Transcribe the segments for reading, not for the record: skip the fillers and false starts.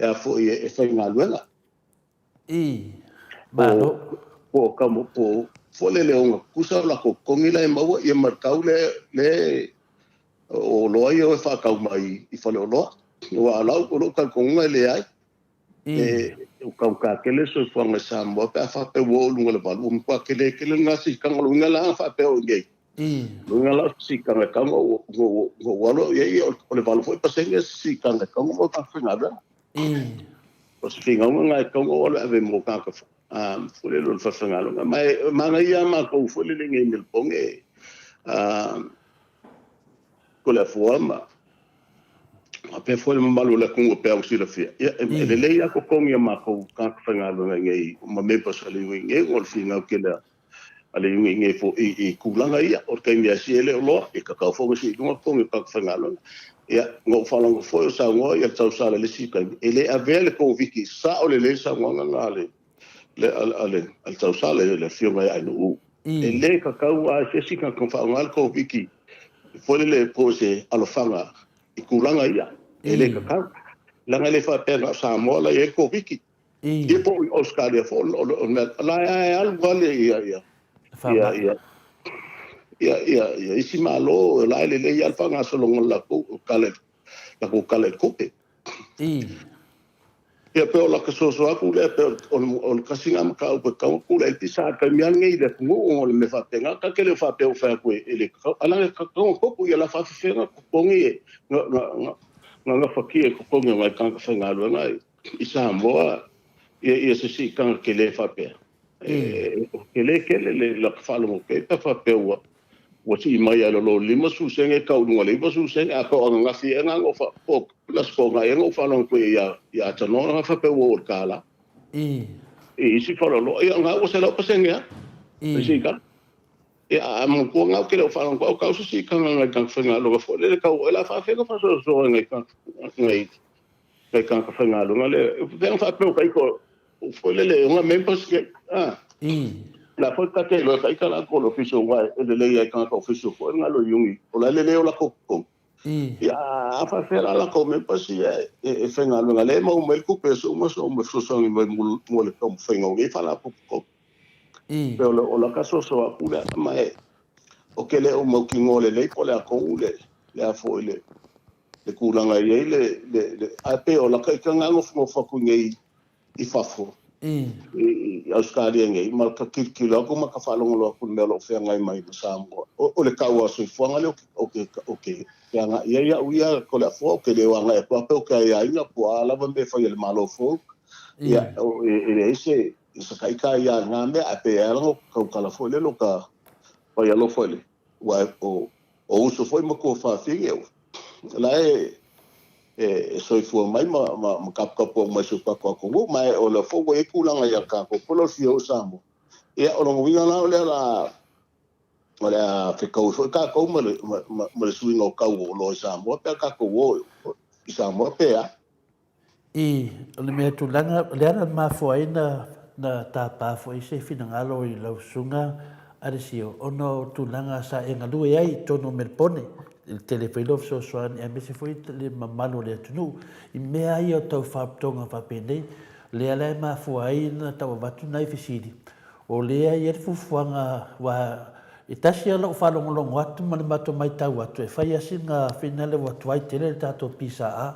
e a foi e faigaluega. I, Malo. Po o ka po foi le leoga kusa o lakou totogi la e maua ia ma le tau le le o oloa ia e faatau mai i faleoloa. Aua o lau o lou talitonuga e leai. E ua taugata tele le soifuaga i Samoa pe a faapea ua oo i luga o le 8, ua matua tele tele lena siitaga. O le uiga la a faapea o i inei, o le uiga la o se siitaga e tatau ona ou alu au i ai, o le 8 foi pasene se siitaga e tatau ona maua e tagata faigaluega. O se finauga lena e tatau ona ou alu e ave mo tagata foi lele o le falefaigaluega. Ma e manaia lava matou foi lele i inei i Melbourne, Toleafoa ma faapea foi le mamalu o le atunuu e pei ona silafia. Ia, e lelei lava totogi a matou tagata faigaluega i inei ma members a le iuga i inei ona o le finau tele a le iuga i inei foi i tulaga ia. O le taimi lava e sii ai le oloa, e tatau foi ona sii i luga totogi o tagata faigaluega. Ia, na ou faalogo foi o saunoa le tausala i le isi taimi, e le avea le Koviti, sao lelei le saunoaga lena a le tausala, le Afioga ia Ainuu. E le tatau lava i se isi tagata ona faaaoga le Koviti foi lele po o se alofaga i tulaga ia. E le tatau. Leaga e le faapea na o Samoa la e i ai le Koviti. Ia po o Ausetalia foi, o le mea, o la e alu lava ia, ia, ia, ia, ia, ia, ia isi Malo, o la e lelei lava le faagasologa o le latou tala, latou tala i le tupe. Ia pei o laka soso atu lea, pei o le tasi lena mataupu e tatau ona tulai ai le pisa i le taimi lava lenei i le atunuu ona o le mea faapena. Ta te le o faapea ua fai atu e le tatau, ae leaga e tatau ona topu ia la faafefea ona totogi e, na, na gafatia e totogi o nai tagata faigaluega i Samoa ia se siitaga tele faapea. E tele tele le laka faalogo pea pe faapea ua Ua sii mai lava i lalo o le 50 sene tau i luga o le 90 sene, a pau ananafi ea na o po o le Aso Toonai ea na ou faalogo atu ai ia Atanoa na faapea ua oo i le $1. I isi faleoloa, ia na ua 100% lava le siitaga. Ia a manatua na ou te le o faalogo atu, o tau se siitaga nai tagata faigaluega foi lele tau o le a faafefea ona faasoasoa e nai tagata faigaluega lea. Pei ona faapea o taita Foi lele, o ngā members ke, ah. La foi ka te loa ka ika la ko le official wa e lelei ai tagata official foi ngā lo iungi. O la lelei o lakou totogi. Ia, a faapefea la lakou members ia e faigaluega lea e maua mai le tupe aso uma aso uma e fesoasoani mai mo le taumafaiga o nei faalapotopotoga. Pei o o laka soso aku lea, ma e, o ke le o mautinoa lelei po o le a tonu le, le a foi le, le tulaga e i ai le, le, le, ae pei o laka ika nga nofonofo atu nei i fafo, i Ausetalia nei, ma ka tilotilo atu ma ka faalogologo atu i le mea o lo o feagai mai ma Samoa. O le tau o soifuaga lea o ke, o ke agai ai au ia Toleafoa, ou te le o agai atu lava pe o ke aiaiga po o a lava mea e fai a le Malo fou. Ia, e leai se, se taita ia i na mea, ae pei e ala ona tautala foi lele o ka fai alofa i le, aua o uso foi ma tuafafine, o la e e soifua mai ma ma taputapuai mai i si o tatou atunuu, ma o lea foi ua i ai tulaga ia tatou foi lea o le fia o i Samoa. Ia, o lona uiga la o lea la o le a fetaui foi tatou ma le ma le suiga o tau o oloa i Samoa pe a tatou o i Samoa pe a. I, o le mea tulaga, o le ala na mafua ai na, na tapa foi se finagalo i lau susuga Alessio, ona o tulaga sa e galue ai i totonu o Melbourne, i le tele foi lou fesoasoani aemaise foi le mamalu o le atunuu i mea ia o tau faapotoga faapenei. O lea la e mafua ai ona tau avatu nai fesili, o lea e i ai le fuafuaga aua e tasi lava lau faalogologo atu ma le matou matau atu e fai lava sina finale ua tuai tele le tatou PSA.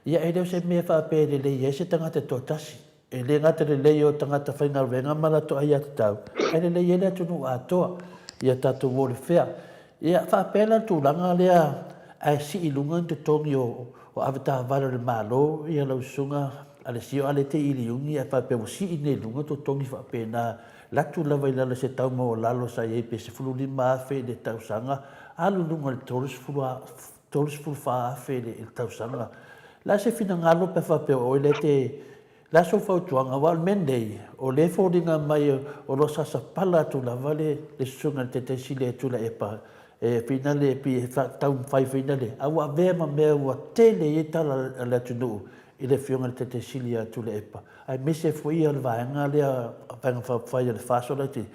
Ia e le o se mea faapea e lelei ai se tagata e toatasi. E le gata lelei o tagata faigaluega ma latou aiatatau, ae lelei ai le atunuu atoa, ia tatou o i le fea. Ia faapea la le tulaga lea ae sii i luga ni totogi o avetaavale o le Malo, ia lau Susuga Alessio Alete Iliugi ae faapea ua sii nei i luga totogi faapena, latu lava i lalo i se tau maualalo sa i ai pe $15,000 i le tausaga, alu i luga i le $34,000 i le tausaga. O le a se finagalo pe a faapea o oe lea e te... O le a sou fautuaga? Aua o le mea lenei, o lea e foliga mai o lo o sasapala atu lava le susuga i le Taitai Sili ia Tuilaepa e finale e pei e taumafai finale, a ua avea ma mea ua tele i ai tala a le atunuu i le Afioga i le Taitai Sili ia Tuilaepa, aemaise foi le vaega lea, Vaega Faaupufai a le FAST o le LTRA.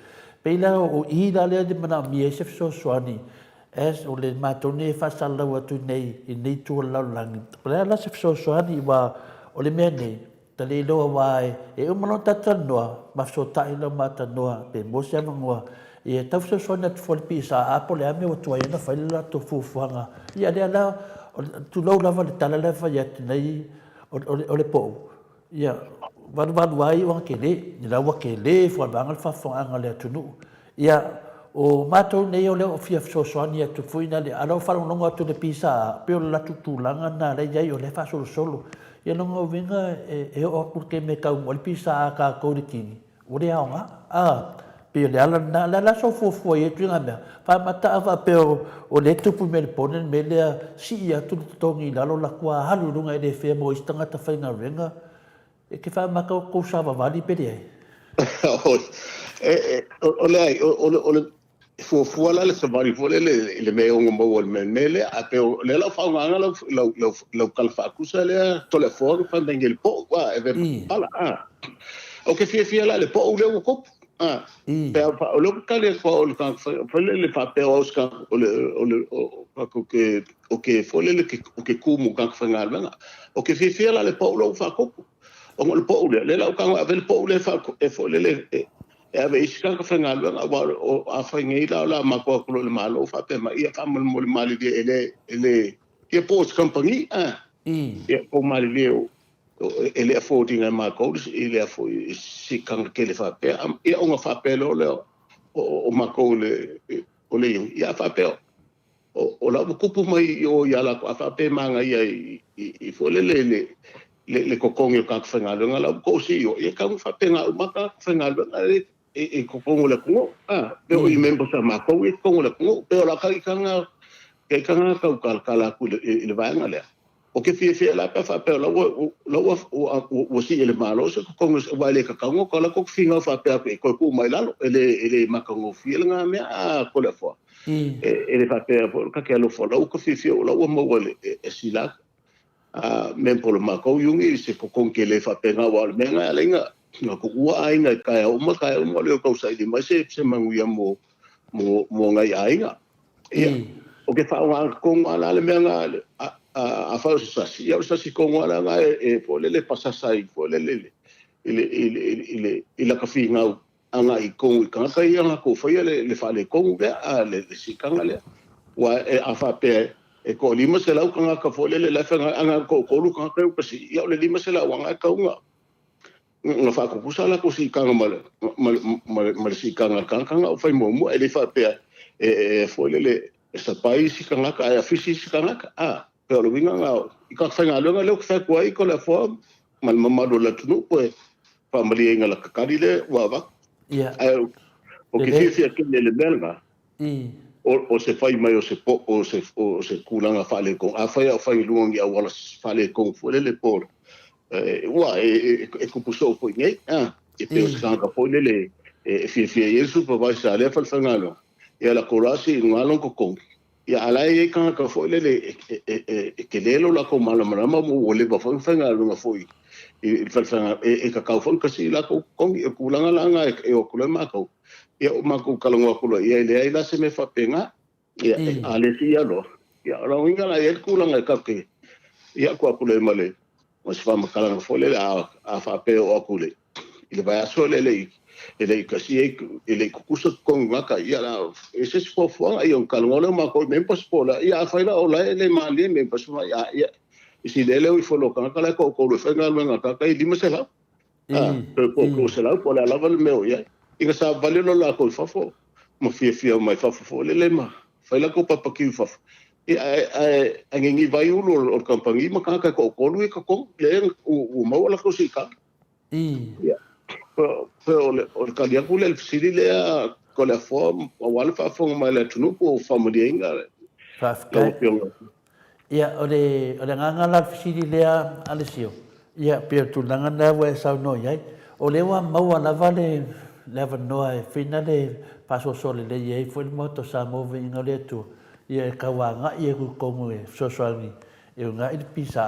Pei la o i la lea e manaomia ai se fesoasoani As o le matou nei e faasalalau atu nei i lenei itu o le lalolagi, o le a la se fesoasoani aua O le mea nei, ta le iloa aua e uma loa ona tatou talanoa, ma fesootai lau matalanoa pe maua se avanoa, ia tau fesoasoani atu foi i le PSA po o le a mea ua tuai ai ona fai le latou fuafuaga. Ia lea la, tulou lava le tala lea e fai atu nei, o le pou, Ia, valuvalu ai ua tele, i la ua tele fualaga le faafofogaaga a le atunuu. Ia, o matou nei o lea ua fia fesoasoani atu foi na le, a o lau faalogologo atu i le PSA, pei o le latou tulaga lena lea e i ai, o lea e faasolosolo. Ia lona uiga e oo atu i le taimi e taunuu ai le PSA a tatou i le kini, ua le aoga. A, pei o le ala lena. O le a la sou fuafua i ia ituaiga mea? Faamata a faapea o lea e tupu i Melepone le mea lea, sii atu le totogi i lalo, latou a alu i luga e le fair mo isi tagata faigaluega. E te faamata o tou savavali pe leai? O leai, o le fuafua la le savali foi lele i le mea e ono maua i le mea lea, ae pei o lea la ua faaaogaina lau tala faatusa lea Toleafoa na fai mai nei i le pou, a, e pala, a. Ou te fiafia la i le pou lea ua tupu, a. Pe a o lea ou te tali atu o le tagata foi lele faapea o au se tagata o le o le o ke o ke foi lele o ke kū mo tagata faigaluega. Ou te fiafia la i le pou lea ua faatupu. Ona o le pou lea, lea la ou tago e ave le pou lea e foi lele e ave i isi tagata faigaluega, aua o a fai nei la o le a matou atu loa i le Malo faapea mai, ia faamolemole malilie e le e le ia po o se kamupani a ia tou malilie e le afford ina e matou i lea foi sikaga tele faapea ia ona faapea loa lea o matou le o le ia faapea o la ua tupu mai i o ia latou a faapea e manaia i foi lele le totogi o tagata faigaluega la ua toosii o ia tau faapena uma tagata faigaluega e totonu o le atunuu a pe o i members a matou e totonu o le atunuu pe o la ka ikanga ke ikanga tau talatala atu i le vaega lea. O ke fiafia la pe a faapea o la ua la ua ua sii e le Malo se totogi aua e le tatau ona tala tou finau faapea atu e toe tuu mai lalo e le e le matagofie lena mea a Toleafoa e le faapea foi ta te alofa o la ua ta fiafia o la ua maua e sila a member o le matou iuni i se totogi tele faapena aua o le mea lena e ala ai ona tuua aiga i taeao uma taeao uma o le o tausaili mai se manuia mo mo mo nai aiga. Ia, o ke faaaoga tonu lava la le mea lena, afai o se sasi, ia o le sasi tonu lava la lena e foi lele e pasasa ai foi lele i le i le i le i laka finau agai i tonu i tagata ia latou faia le faaletonu lea, a le sikaga lea. Aua a faapea e toa 500 tagata foi lele la e faigaluega, ae na o le toatolu tagata ia ua pasi, ia o le 500 lava e tatau ona Na faatutusa latou siitaga ma le ma le siitaga a le tagata na fai muamua. E le faapea e foi lele e sapai isi tagata ae afisi isi tagata. A, pei o le uiga lena i tagata faigaluega lea ou te fai atu ai Toleafoa ma le mamalu o le atunuu pe faamalieina lata tali lea ua avatu. Ae ou te fiafia tele i le mea lena o se fai mai o se po o se o se tulaga faaletonu. Afai a o fai i luga o ni auala faaletonu foi lele po ua e tupu soo foi nei, a e pei o se tagata foi lele e fiafia i ai le supervisor a lea fale faigaluega, ia lako loa sii i luga lona totogi, ia a o la e i ai tagata foi lele e tele lo latou malamalama ma ua leva foi ona faigaluega foi i le fale faigaluega, e tatau foi ona kasii latou totogi. O tulaga la na e o atu loa matou, ia o matou talanoa atu loa i ai, e leai la se mea faapena. Ia, a le siia loa, ia o lona uiga la e i ai le tulaga e tatou te ia atu atu loa ma le ma se faamatalaga foi lele a a faapea e oo atu i le i le vaiaso lea e le i kasi ai e le i tutusa totogi gata ia la e se isi fuafuaga ia ona talanoa lea o matou i members po o le a ia afai la o la e le malie members ma ia ia i si lele o ifo loa tagata la e toatolu e faigaluega a tagata e 500 a pe po o 300 po o le a lava le mea o i ai ina savavali loa latou i fafo ma fiafia mai fafo foi lele ma fai latou papakiu i fafo. Ia, ae, ae, ae niniva ai ulu o le kamupani ma tagata e toatolu ia totonu, lea ua maua latou siitaga. Ia, pe o le, o le tali atu lea i le fesili lea Toleafoa, aua le faafofoga mai a le atunuu po o faamalieina lau Faafetai. Afioga. Ia, o le, o le agaga la o le fesili lea Alessio, ia, pei o le tulaga lena ua e saunoa i ai. O lea ua maua lava le, le avanoa e fina le faasoasoa lelei ai foi le Maota o Samoa Viiga o le Atua, ia e tau agai atu i totonu e fesoasoani e uunai le PSA.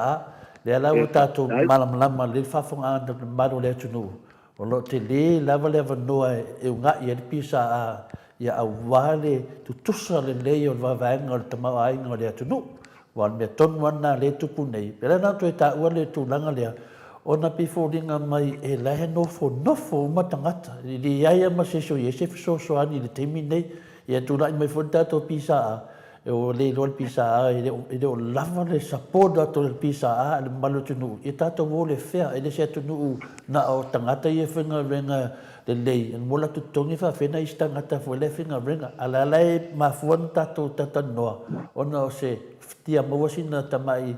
Lea la ua tatou malamalama lelei le faafofogaaga a le mamalu o le atunuu, O lo o tele lava le avanoa e uunai ai le PSA ia aua le tutusa lelei o le vaevaega o le tamaoaiga o le atunuu. Aua o le mea tonu lava lena lea e tupu nei, pei la na toe taua le tulaga lea, Ona pei foliga mai e la e nofonofo uma tagata, e leai lava ma se isi o i ai se fesoasoani i le taimi lenei. Ia tulai mai foi le tatou PSA, ua le iloa le PSA, e le o lava le support atu a le PSA a le mamalu o le atunuu, ia tatou o i le fea, e le se atunuu na o tagata ia e faigaluega lelei, mo latou totogi e faapefea nai isi tagata foi la e faigaluega. A o le a la e mafua ona tatou talatalanoa, ona o se fia maua sina tamai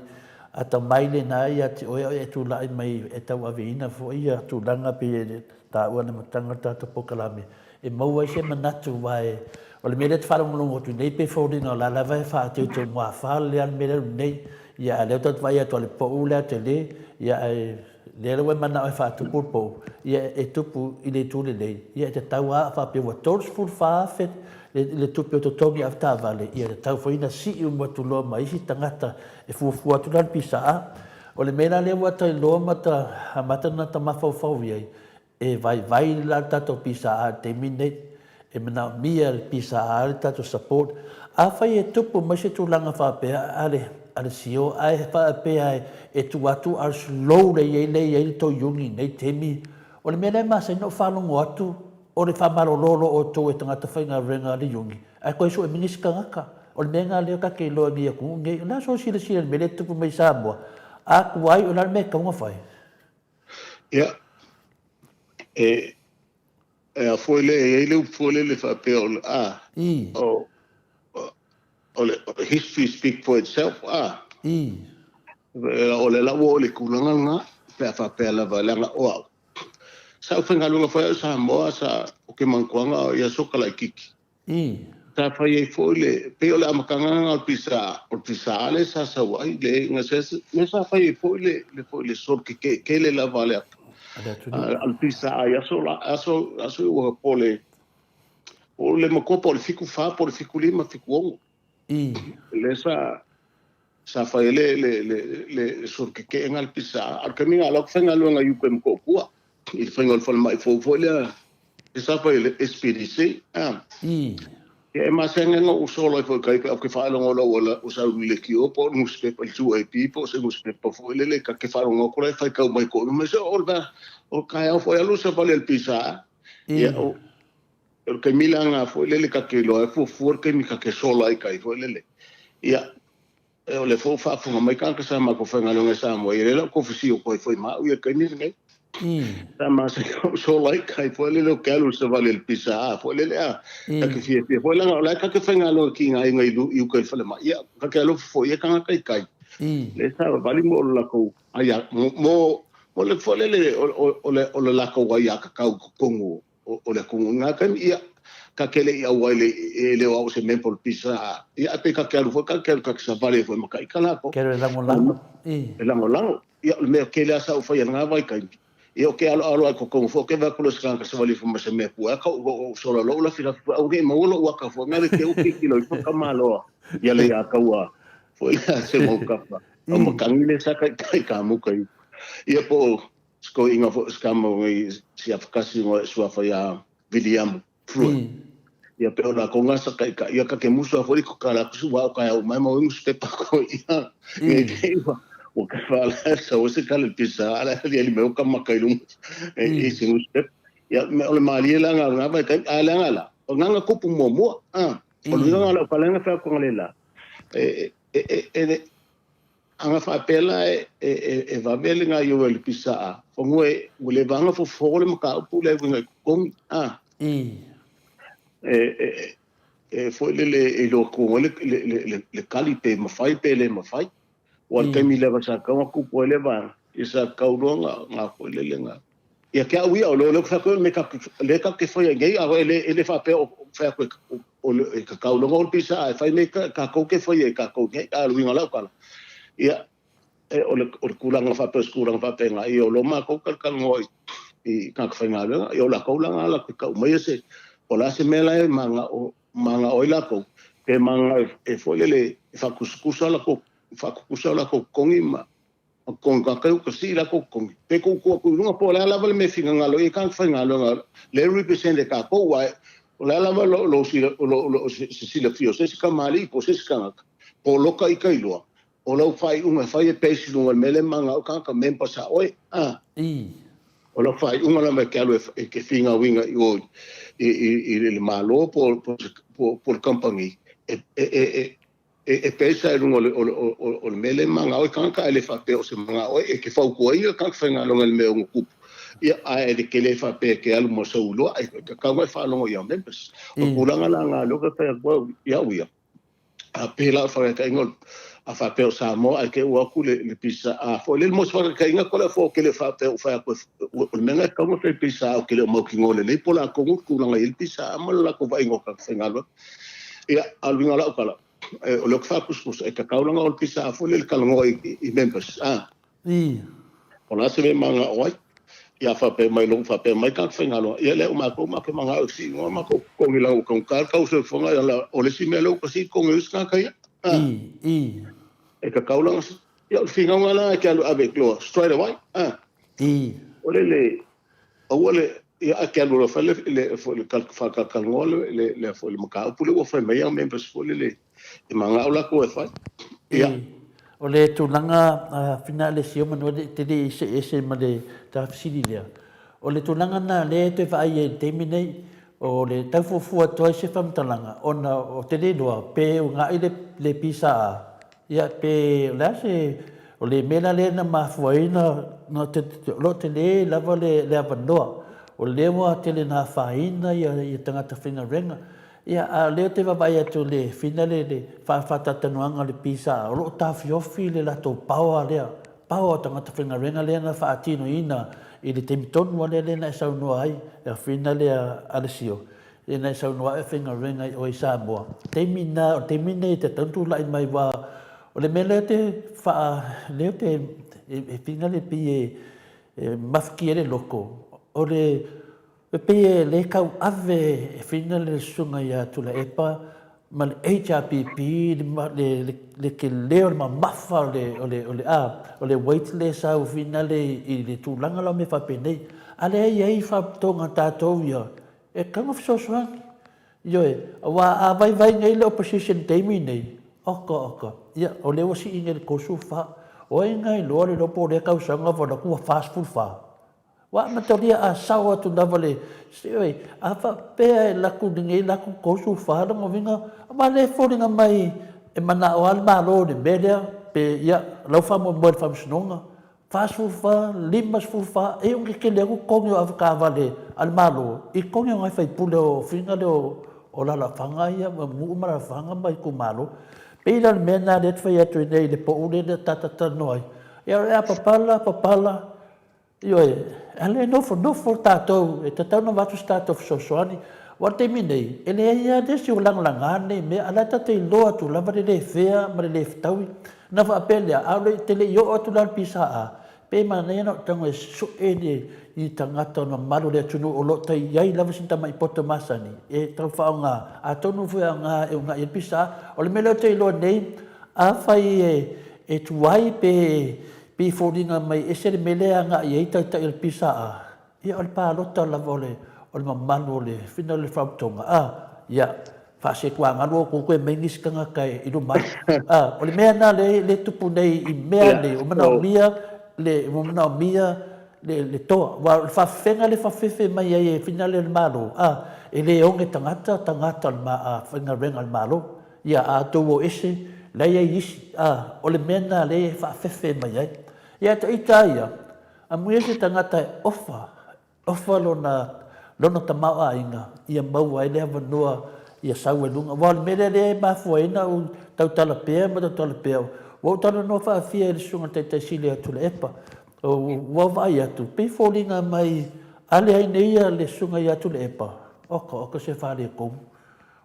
atamai lena ia te oe a o e tulai mai e tauaveina foi ia tulaga pei e taua i le amataga o le tatou polokalame e maua ai se manatu aua e o le mea lea e te faalogologo atu nei pei e foliga o la lava e faateuteu muafa le mea lea nei ia a o lea ua tatou vaai atu o le pau lea tele ia ae lea la ua e manao e faatupu le pau ia e tupu i le itu lelei ia e tatau lava a faapea ua $34,000 le tupe o totogi avetaavale ia e tatau foi ona sii uma atu loa ma isi tagata E fuafua atu la le PSA. O le mea la lea ua ta iloa ma ta amata ona ta mafaufau i ai, e vaivai la le tatou PSA i le taimi lenei. E manaomia e le PSA le tatou support. Afai e tupu mai se tulaga faapea a le a le CEO ae faapea e tuu atu a slow lea i ai le tou iuni i lenei taimi, o le mea lea e masani ona ou faalogo atu, O le faamalolo loa outou e tagata faigaluega a le Iuni, ae toe sue mai nisi tagata. O le mea lena lea ta te iloa nei atunuu nei. O le a sou silasila i le mea lea e tupu mai i Samoa? A tuai, o le a le mea e tatau ona fai? Ia, e, e a foi le, e i ai le upu foi lele faapea o le, a, o, o le history speak for itself, a. O le la ua oo i le tulaga lena, pe a faapea lava, leaga o au, Sa ou faigaluega foi au i Samoa, sa o ke manatuaga o ia soka laititi. Sa fai ai foi le, pei o le amataga lena o le pisa, o le pisa lea sa sau ai, le na se, lea sa fai ai foi le, le foi le solo ke kele lava le a le pisa i aso la, aso, aso ua po le, o le matua po o le 74 po o le 75, 76. Lea sa, sa fai ai le, le, le, le solo keke'ega le pisa. A o le taimi lena o la e ou te faigaluega i uka i Motootua i le faiga o le falemai fou foi lea sa fai e le SPDC. Ia e masani ona ou solo ai foi i tai pe a ou te faalogo loa ua ua sau i le leitio po o le nusipepa i le 2AP po o se nusipepa foi lele ta te faalogo atu la e faitau mai koʻu fai mai se o le o le taeao foi alu savali a le pisa. Ia o le taimi la lena foi lele ta te iloa ai fuafua le taimi ta te sola ai i tai foi lele. Ia O lea foi ua faafofoga mai tagata sa matou faigaluega i Samoa, ia lea la ua kofisi o koe foi ma au ia taimi lenei. Sa masani ou sola i kai foi lele o ke alu i le savali a le pisa a foi lele a. Ta ke fiafia foi leaga o la e ta te faigaluega ki nga aiga i i uka i le falemai. Ia ta ke alofa foi ia tagata i kai. Lea sa vavali mo le lakou aia mo mo le foi lele o le o le lakou aiatatau i totonu o le atunuu i na taimi, ia, ta te le i auai le, e le o au o se member o le PSA, ia, ae pei ta te alu foi, ta te alu ta te savali ai foi ma taita latou. Ke alu e lagolago, i. E lagolago. Ia, o le mea tele lava sa ou faia i lena vaitaimi, ia, ou te aloalo lava i totonu foi, ou te vaai atu loa i se tagata savali ifo ma se mea puea, ka ou sola loa ou lafilafi foi, aua ne i maua lou ata foi, na le te ua tilotilo ifo le tamaloa ia le ia taua foi lea se mau kapa, au matagi lea sa taitai kamuka i uka. Ia po o Sikoiga foi skama ngai si afakasi ngo e suafa ia Viliamu Frua. Ia pe o lakou nga sa kai ia ka ke musu a foi ko kala kusu wa o kai au mai mo ngus pe pa ko ia. Ngai te ua o ka fa la sa o se kala pisa ala li ali me o ka maka i lunga e se ngus pe. Ia me o le malie la nga nga vai kai a la nga la. O nga nga kupu muamua. Ah. O le nga la o kala nga fa ko ngale la. E e e e Aga faapea la e vave le gaoioi a le pisa a fanua e ua leva aga fofo le mataupu lea e uiga i totogi a. E foi lele e iloa atu ai le kali pe mafai pe le mafai. Aua o le taimi lava sa tatau ona tupu ai lea vaega, ia sa tatau loa ona foi lele na. Ia te au ia, o lea ou te fai atu lea tatou te faia nei, a e le faapea o fai atu e tatau loa ona o le pisa a e fai mea tatou te faia i tatou nei. A o le uiga o lau tala, ia, o le tulaga faapea o se tulaga faapena, ia o lo matou talatalanoa i tagata faigaluega, ia o latou la na latou te tau maia se, o le a se mea la e manao ai latou, pe manao e foi lele e faatusatusa latou, faatutusa latou totogi ma Ko ka kau ka sii lako kongi. Pe kou kua ku lunga po o le a lava le mea finagalo i ai tagata faigaluega lea e represent e takou aua o le a lava lo lo se silafia o se isi kamali'i po o se isi tagata poloka i ka iloa. O lau faaiuga e fai e base i luga o le mea lea e manao ai tagata members a oe. A. O lau faaiuga lava e te alu e te figauiga i o i le Malo po o le kamupani, e base lava i luga o le mea lea e manao ai tagata, ae le faapea o se manao e te fautuaina tagata faigaluega i le mea e ono tupu, ia, ae te le faapea e te alu ma sou iloa, e tatau ona e faalogo i au members. O le tulaga la lena lea ou te fai atu au i au ia, a pei la o le faataitaiga a faapea o Samoa ae te ua atu le pisa a foi le mo se faataitaiga ko le fo ke le faapea o fai atu o le mea e kaua fai pisa o ke le mau ki ngole nei po la kongu tulaga i le pisa a ma le latou vaaiga o tagata faigaluega. Ia, a o le uiga o lau tala, o le faapusapusa e tatau lana o le pisa a foi le talanoa i members a. O le a se mea e manao ai? Ia faapea mai loa, faapea mai tagata faigaluega, ia lea ua matou ma te manao e sii igoa matou totogi leaga ua taugata le tau soifuaga, ia o le isi mea lea ua sii totogi o isi tagata ia. E tatau lana sii. Ia o le finauga la e te alu e ave loa straight away. O le le aua le ia a te alu loa fai le le foi le faatalatalanoa le le foi le mataupu lea ua fai mai au members foi le le e manao latou e fai. Ia. O le tulaga fina le sio manu e te le ese ese ma le tafesili lea. O le tulaga na lea e toe vaai ai i le taimi nei, o le tau fuafua atu ai se faamatalaga ona o te le iloa pe unaai le PSA, ia pe o le a se, o le mea la lea na mafua ai na o lo o tele lava le avanoa, o lea ua tele na afaina ia tagata faigaluega. Ia, a o lea ou te vaavaai atu i le fina le le faatalatanoaga o le PSA, o lo o taofiofi le latou power lea, power o tagata faigaluega lea na faatinoina i le taimi tonu lava lea lea na e saunoa ai, le fina lea a le sio, lea na e saunoa ai e faigaluega i o i Samoa. Taimi na, o le taimi lenei e tatau ona tulai mai aua o le mea lea ou te faa, lea ou te, e fina le pei e mafatia le loto, o le E pei e le tauave e Fina le Susuga ia Tuilaepa ma le HRPP le tele o le mamafa o le, o le, o le, a, o le weight lea e sau Fina le i le tulaga la o mea faapenei. A lea e i ai faauputoga a tatou ia, e tatau ona fesoasoani. Ioe, aua a vaivai nei le opposition i le taimi nei, oka oka, ia, o lea ua sii nei i le 34. O ai na iloa le iloa po o lea tausaga ua alu atu ua 44. Ua amatalia a sao atu lava le ioe, a faapea e laku lenei laku 34 lona uiga aua lea e foliga mai e manao lava le Malo i le mea lea pe ia lau faamoemoe i le Faamasinoga 44, 54 e ono tetele atu totogi o avetaavale a le Malo i totogi o nai faipule o fina lea o alalafaga ia nuu ma alalafaga ma itumalo. Pei la o le mea lena lea e fai atu ai nei i le pau lea ta te talanoa ai, ia o le a papala papala Ioe, a le nofonofo tatou, e tatau ona avatu se tatou fesoasoani. Aua o le taimi nei, e leai lava nisi o lagalaga nei mea, a o la e tatou te iloa atu lava le le fea ma le le fetaui. Ona faapea lea, a o le te le i oo atu la i le PSA, pe manaia ona ou tago e sue ni tagata o le mamalu o le atunuu o lo o tai i ai lava sina tamai poto masani e tau faaaoga, atonu foi e aoga e uunai ai le PSA. O le mea lea ou te iloa nei, afai e tuai pe Pei e foliga mai ese le mea lea e agai i ai taitai o le PSA, ia o le palota lava o le o le mamalu o le fina o le faapotopotoga, a, ia, faasetuagalu outou toe aumai nisi tagata i luma atu. A, o le mea lena lea e tupu nei i mea nei, ua manaomia le, ua manaomia le, le toa. Aua o le faafefega lea e faafefefe mai ai e fina lea o le Malo, a, e le oge tagata, tagata o le faigaluega a le Malo. Ia, a outou o ese, la e i ai isi, a, o le mea lena lea e faafefe mai ai. Ia, a ita a ia, amuia se tagata e ofa, ofa lona, lona tamaoaiga, ia maua ai le avanoa ia sau ai luga. Aua o le mea lea lea e mafua ai ona ou tautala pea ma tautala pea, ua ou talanoa faafia i le Susuga i le Taitai Sili ia Tuilaepa. Ua ou vaai atu, pei e foliga mai a leai nei le Susuga ia Tuilaepa, oka oka se faaletonu.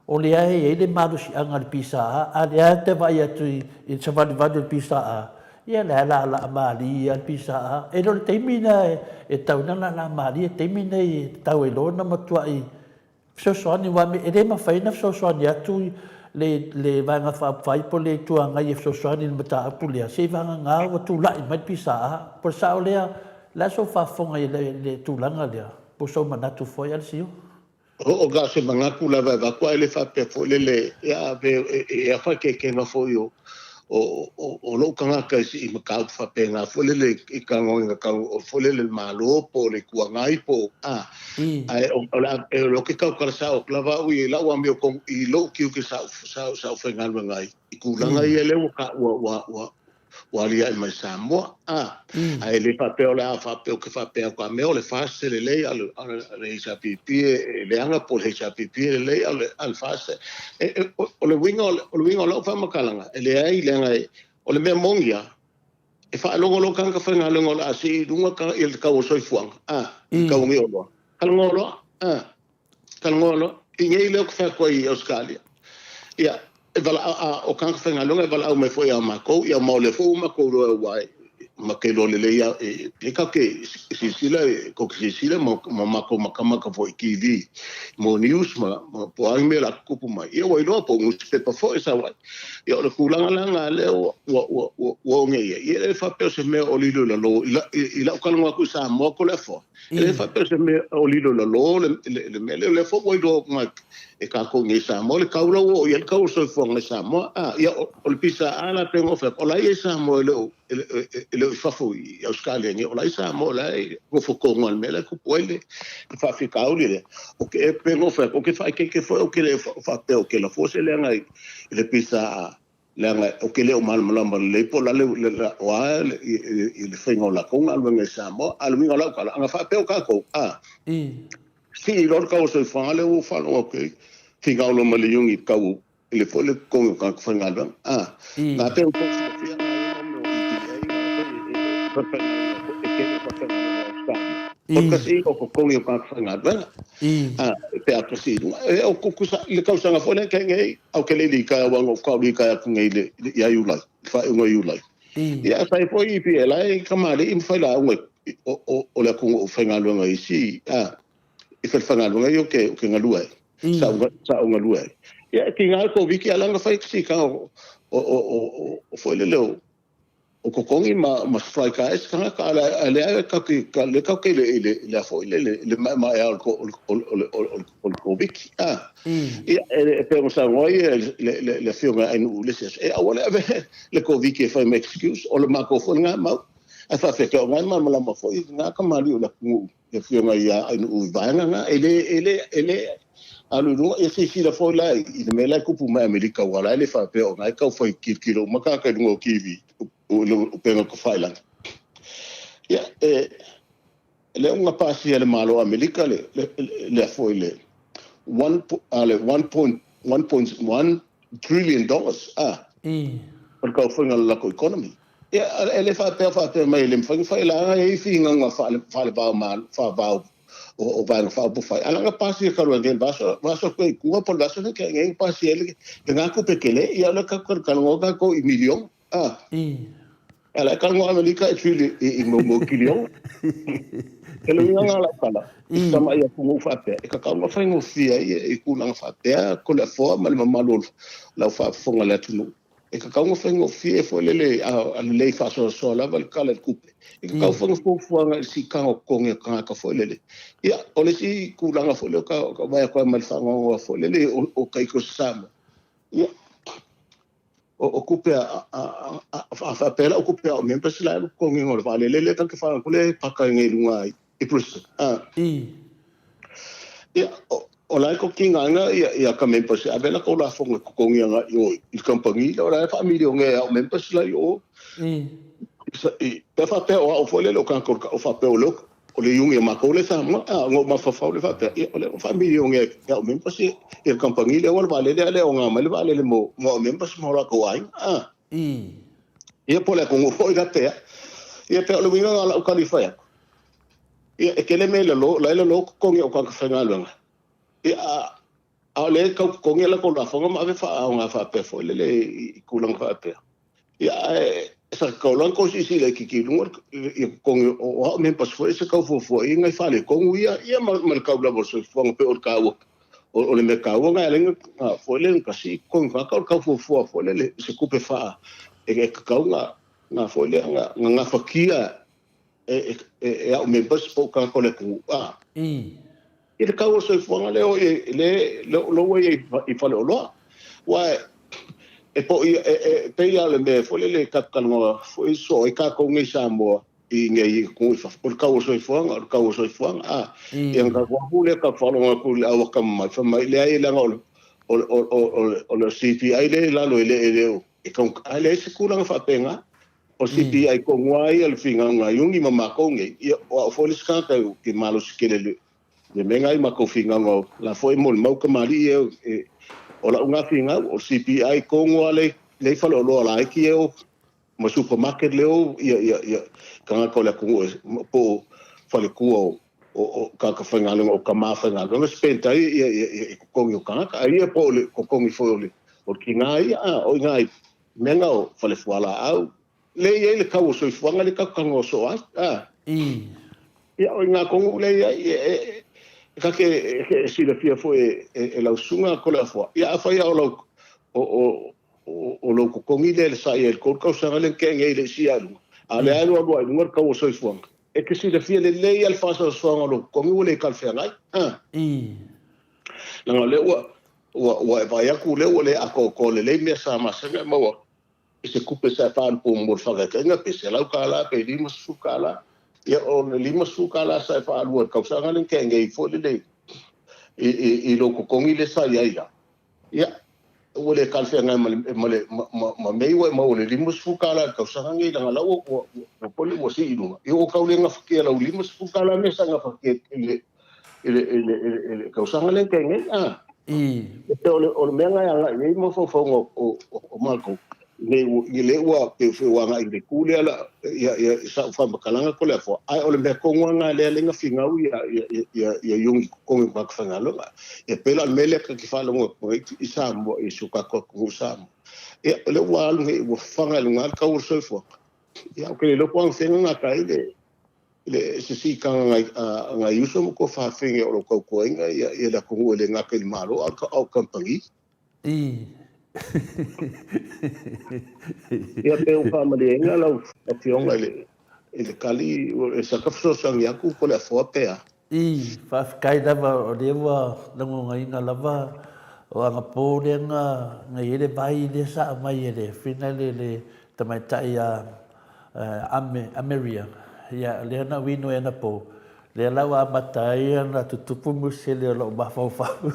O lea e i ai le malosiaga a le PSA, a lea e te vaai atu i le savalivali o le PSA, ia lea e laalaa malie lava le PSA. E le o le taimi lena e tatau ai ona laalaa malie, o le taimi lenei e tatau ai loa ona matuai fesoasoani, aua e le mafai ona fesoasoani atu le Vaega Faaupufai po o le Itu Agai e fesoasoani i le mataupu lea, seiavagana ua tulai mai le PSA. Po o le sao lea? O le a sou faafofoga i le tulaga lea? Po o sou manatu foi, Alesio? O na o se manatu lava e avatu, ae le faapea foi lele, ia, e afa kekena foi o, o lou tagata i sii mataupu faapena foi lele i tagoina tau foi lele le Malo po o le Itu Agai po o ae o le a e o ke tautala sao atu lava au i lau amio tonu i lou tiute sa ou faigaluega ai i tulaga ia lea ua ua ua ua aliae mai Samoa. Ae le faapea o le a faapea ou te faapea atu a mea o le FAST e lelei a o le HRPP e leaga po o le HRPP e lelei a o le FAST o le uiga o le uiga o lau faamatalaga e leai leaga o le mea moni lava e faalogo loa tagata faigaluega o le a sii i luga ia le tau o le soifuaga le tau o nei oloa talanoa loa talanoa loa i nei lea ou te fai atu ai i Ausetalia ia e valaau a o tagata faigaluega e valaau mai foi ia matou ia ma o lea foi ua matou iloa aua e ma te iloa lelei lava e e tatou te silasila tou te silasila ma matou matamata foi i TV mo news ma po o a ni mea o le a tutupu mai ia ua iloa po o nusipepa foi e sau ai. Ia o le tulaga la lena lea ua ua ua ua ua oo nei i ai. Ia e le faapea o se mea o lilo i lalo i lau talanoa atu i Samoa ko le afoa. E le faapea o se mea o lilo i lalo le mea lea, o lea foi ua iloa mai e tatou nei i Samoa le tau la ua oo i ai le tau o le soifuaga i Samoa. A, ia o le PSA la pei ona ou fai atu, o la e i ai Samoa e le o e le o i fafo i Ausetalia nei, o la e i Samoa, o la e nofo tonu lava i le mea la e tupu ai le faafitauli lea. O ke, e pei ona ou fai atu, ou te faaeteete foi, ou te le faapea ou te lafua se leaga i le PSA leaga ou te le o malamalama lelei po o le a o a le faiga o latou galuega i Samoa. A o le uiga o lau tala, ana faapea o tatou, a, sii loa le tau o le soifuaga lea ua ou faalogo atu ai, finau loa ma le Iuni i le tau i le foi le totogi o tagata faigaluega. A, na pei ua tou silafia na i ai mo mea o EPA na foi e faifaigaluega foi e tele faifaigaluega o Ausetalia. O le kasiina o totogi o tagata faigaluega. A, pe a kasi i luga. E o kukusa i le tausaga foi lea kei nei, au ke le lika au anga o kau lika atu nei le ia Iulai, le faaiuga o Iulai. Ia sai foi EPA la e kamali'i ma failauga o le atunuu faigaluega i isi, a, i falefaigaluega ia ou te galue ai, sa ou galue ai. Ia, e tiga le Koviti, a o la e na fai sika o foi lele o totogi ma strike ai se tagata, a o lea tatou te i le foi lele, i le maemaea o le Koviti. Ia, e pei ona saunoa ai le Afioga ia Ainuu i le isi aso, e aua le ave le Koviti e fai ma excuse, o le matou foi lena mau. Ae faafetai, o lena e malamalama foi lena kamali'i o le atunuu le afioga ia Ainuu i vaega na, e le, e le, e le alu i luga. Ia silasila foi la i le mea la e tupu mai Amerika, aua la e le faapea o na e tau fai tilotilo uma tagata i luga o TV, o le upega tafailagi. Ia, e, lea ua pasia e le Malo o Amerika le, le, le, le foi le, one, le $1.1 trillion, ah, o le tau faiga o le latou economy. Ia, e le faapea faapea mai e le mafai ona fai leaga e i ai finauga faale-vao faavao o Vaega Faaupufai. A na pasia talu ai nei le vaiaso atu ai i tua po o le vaiaso lea na tea nei na pasia ai lena tupe tele, ia o lea tatou talanoa tatou i miliona. A o la e talanoa Amerika e trillion i mo kiliona. E le uiga lena o lau tala, i se tamai atunuu faapea, e tatau ona faigofie ai i tulaga faapea ko le afoa ma le mamalu o lau faafofoga i le atunuu. E tatau ona faigofie foi lele a lelei faasoasoa lava le Tala i le Tupe. E tatau foi ona fuafuaga i le siitaga o totogi a tagata foi lele. Ia, o le isi tulaga foi lea ka vaai atu ai ma le faanoanoa foi lele o taito se Samoa. Ia, o tupe a faapea la o tupe a o members la e alu totogiina o le vaalele lea ta te faalogo lea e paka ai nei i luga i Brisbane. Ia, o la e totogiina ia ka members e ave latou lafoga e totogi agai i o i le kamupani lea, o la e faamilionea au members la i o. Pe faapea o au foi lele o tagata o faapea o le o le iugi a matou lea i Samoa, a ona ou mafaufau lea faapea, ia o lea ua faamilionea e au members ia le kamupani lea, ua le vaalele a lea e oga mai le vaalele mo au members ma o latou aiga. Ia po o le atunuu foi la pea. Ia pea o le uiga lena o lau tali fai atu. Ia e tele mea i lalo, la e lalo totogi o tagata faigaluega. Ia a o lea e tau totogi a latou lafoga ma ave faaaoga faapea foi lele i tulaga faapea. Ia ae sa tatau loa ona tou silasila itiiti i luga ia totogi o au members foi se tau fuafuaina i faaletonu ia ia ma le tau lava o le soifuaga pei o le taua o le mea taua na e ala ai ona foi lele kasi i totogi tagata o le tau fuafua foi lele i se tupe faa e tatau na foi lea na gafatia e au members po o tagata o le atunuu a i le tau o le soifuaga lea o le ua i ai i faleoloa. Aua E po ia e pei lava o le mea foi lele ka talanoa foi soo ai tatou nei i Samoa i nei atunuu i fafo, o le tau o le soifuaga, o le tau o le soifuaga, a. Ia ona tatou alu lea tatou faalogo atu i le au atamamai fai mai, leai leaga o le o le o le o le CPI lea e i lalo e le e le o e taugata, ae leai se tulaga faapena. O le CPI tonu lava ia o le finauga a Iuni ma matou nei, ia o au foi le isi tagata ou te malosi tele i le mea lena i matou finauga o la foi e molimau tamalii e o lau na finau, o le CPI tonu lava lea i faleoloa laiti ia e ma supermarket lea o ia tagata o le atunuu po o faletua o tagata faigaluega o tama faigaluega spend ai i totogi o tagata a ia po o le totogi foi o le tina ia a o i ina i mea na o fale fualaau lea e i ai le tau o soifuaga lea tatou talanoa soo ai a ia o i ina tonu lea e i ai e ta te silafia foi e lau susuga Toleafoa ia afai lava o lau o lou totogi lea sa i ai i le 3 tausaga lea na tea nei e le i sia i luga, a o lea lava e alualu lava i luga le tau o le soifuaga. E te silafia lelei lava le faasoasoaga o lou totogi ua le talafeagai. A. Leaga o lea ua, ua, ua e vaai atu o lea ua le atoatoa lelei mea sa masani ona e maua i se tupe sa e faaalu mo le faataitaiga pe $100 pe $50. Ia o le $50 sa e faalua i le tausaga lea na tea nei foi lele i, i, i lou totogi lea sa i ai la, Ia, ua le talafeagai ma le, ma le, ma, ma, ma mea ua e maua i le $50 i le tausaga nei, leaga la ua, ua, ua, ua, ua sii i luga. Ia ua tau le gafatia lau $50 mea sa gafatia i le, i le, i le, i le, i le tausaga lea na tea nei. A. E pei o le, o le mea lena e agai i ai mafaufauga o, o, o, o matou, nei, i lea ua, pei foi ua agai i le itu lea la, ia, ia, i sau faamatalaga Toleafoa, ae o le mea tonu lava lena lea na finau ia, ia, ia, ia Iuni totogi o tagata faigaluega. Ia pei la o le mea lea ta te faalogo atu ai i Samoa, i si o tatou atunuu i Samoa. Ia, o lea ua alu nei, ua fafaga i luga le tau o le soifuaga. Ia, ou te le iloa po o anafea na gata ai le, le se siitaga nai, a, nai uso ma tuafafine o lo o tautuaina ia, ia le atunuu e le gata i le Malo a o kamupani. Ia pe ua faamalieina lau Afioga i le, i le tali, e saka fesoasoani atu po o le afoa pe a? Faafetai lava o lea ua lagonaina lava o agapō lea na i ai le vai lea sa aumai e le fina le le tamaitai a Ame Ameria ia lea na ou inu ai anapō lea la ua amata ai ona tutupu musele o lou mafaufau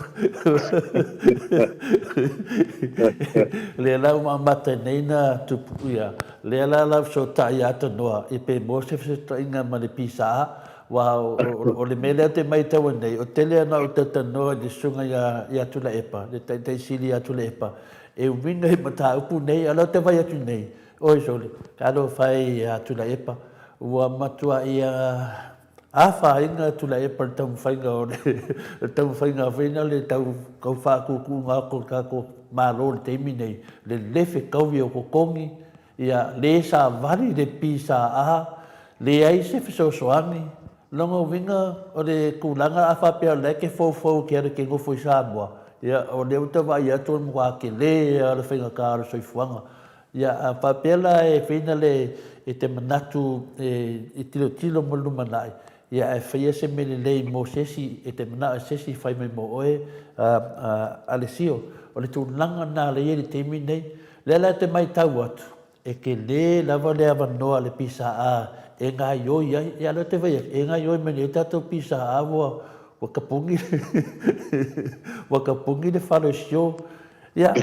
lea la ua amata nei na tupu ia lea la la fesootai ia Tanoa ia pe maua se fesootaiga ma le pisa Aua o le mea lea ou te maitaua nei, o tele ana ou talatalanoa i le susuga ia Tuilaepa, le Taitai Sili ia Tuilaepa, e uiga i mataupu nei, a o lea ou te vaai atu nei, oi sole, talofa e ia Tuilaepa, ua matuai afaina Tuilaepa i le taumafaiga o le taumafaiga foi lea o le tau faatutuuga atu o le tatou Malo i le taimi nei, le le fetaui o totogi, Ia, le savali le PSA, leai se fesoasoani. Lona uiga, o le tulaga a faapea o la e te foufou e te alu e te nofo i Samoa, ia, o lea ua tau vaai atu o le matua tele lava o le faigata o le soifuaga. Ia, a faapea la e feina le, e te manatu e tilotilo mo le lumanai, ia, ae faia se mea lelei mo se isi, e te manao e se isi e fai mai mo oe, a, Alessio. O le tulaga lena lea e i ai i le taimi lenei. Lea la e te maitau atu, e tele lava le avanoa a le PSA e gaioi ai. Ia, lea te vaai atu, e gaioi mai nei tatou PSA ua, ua tapuni, ua tapuni le fale o sio. Ia,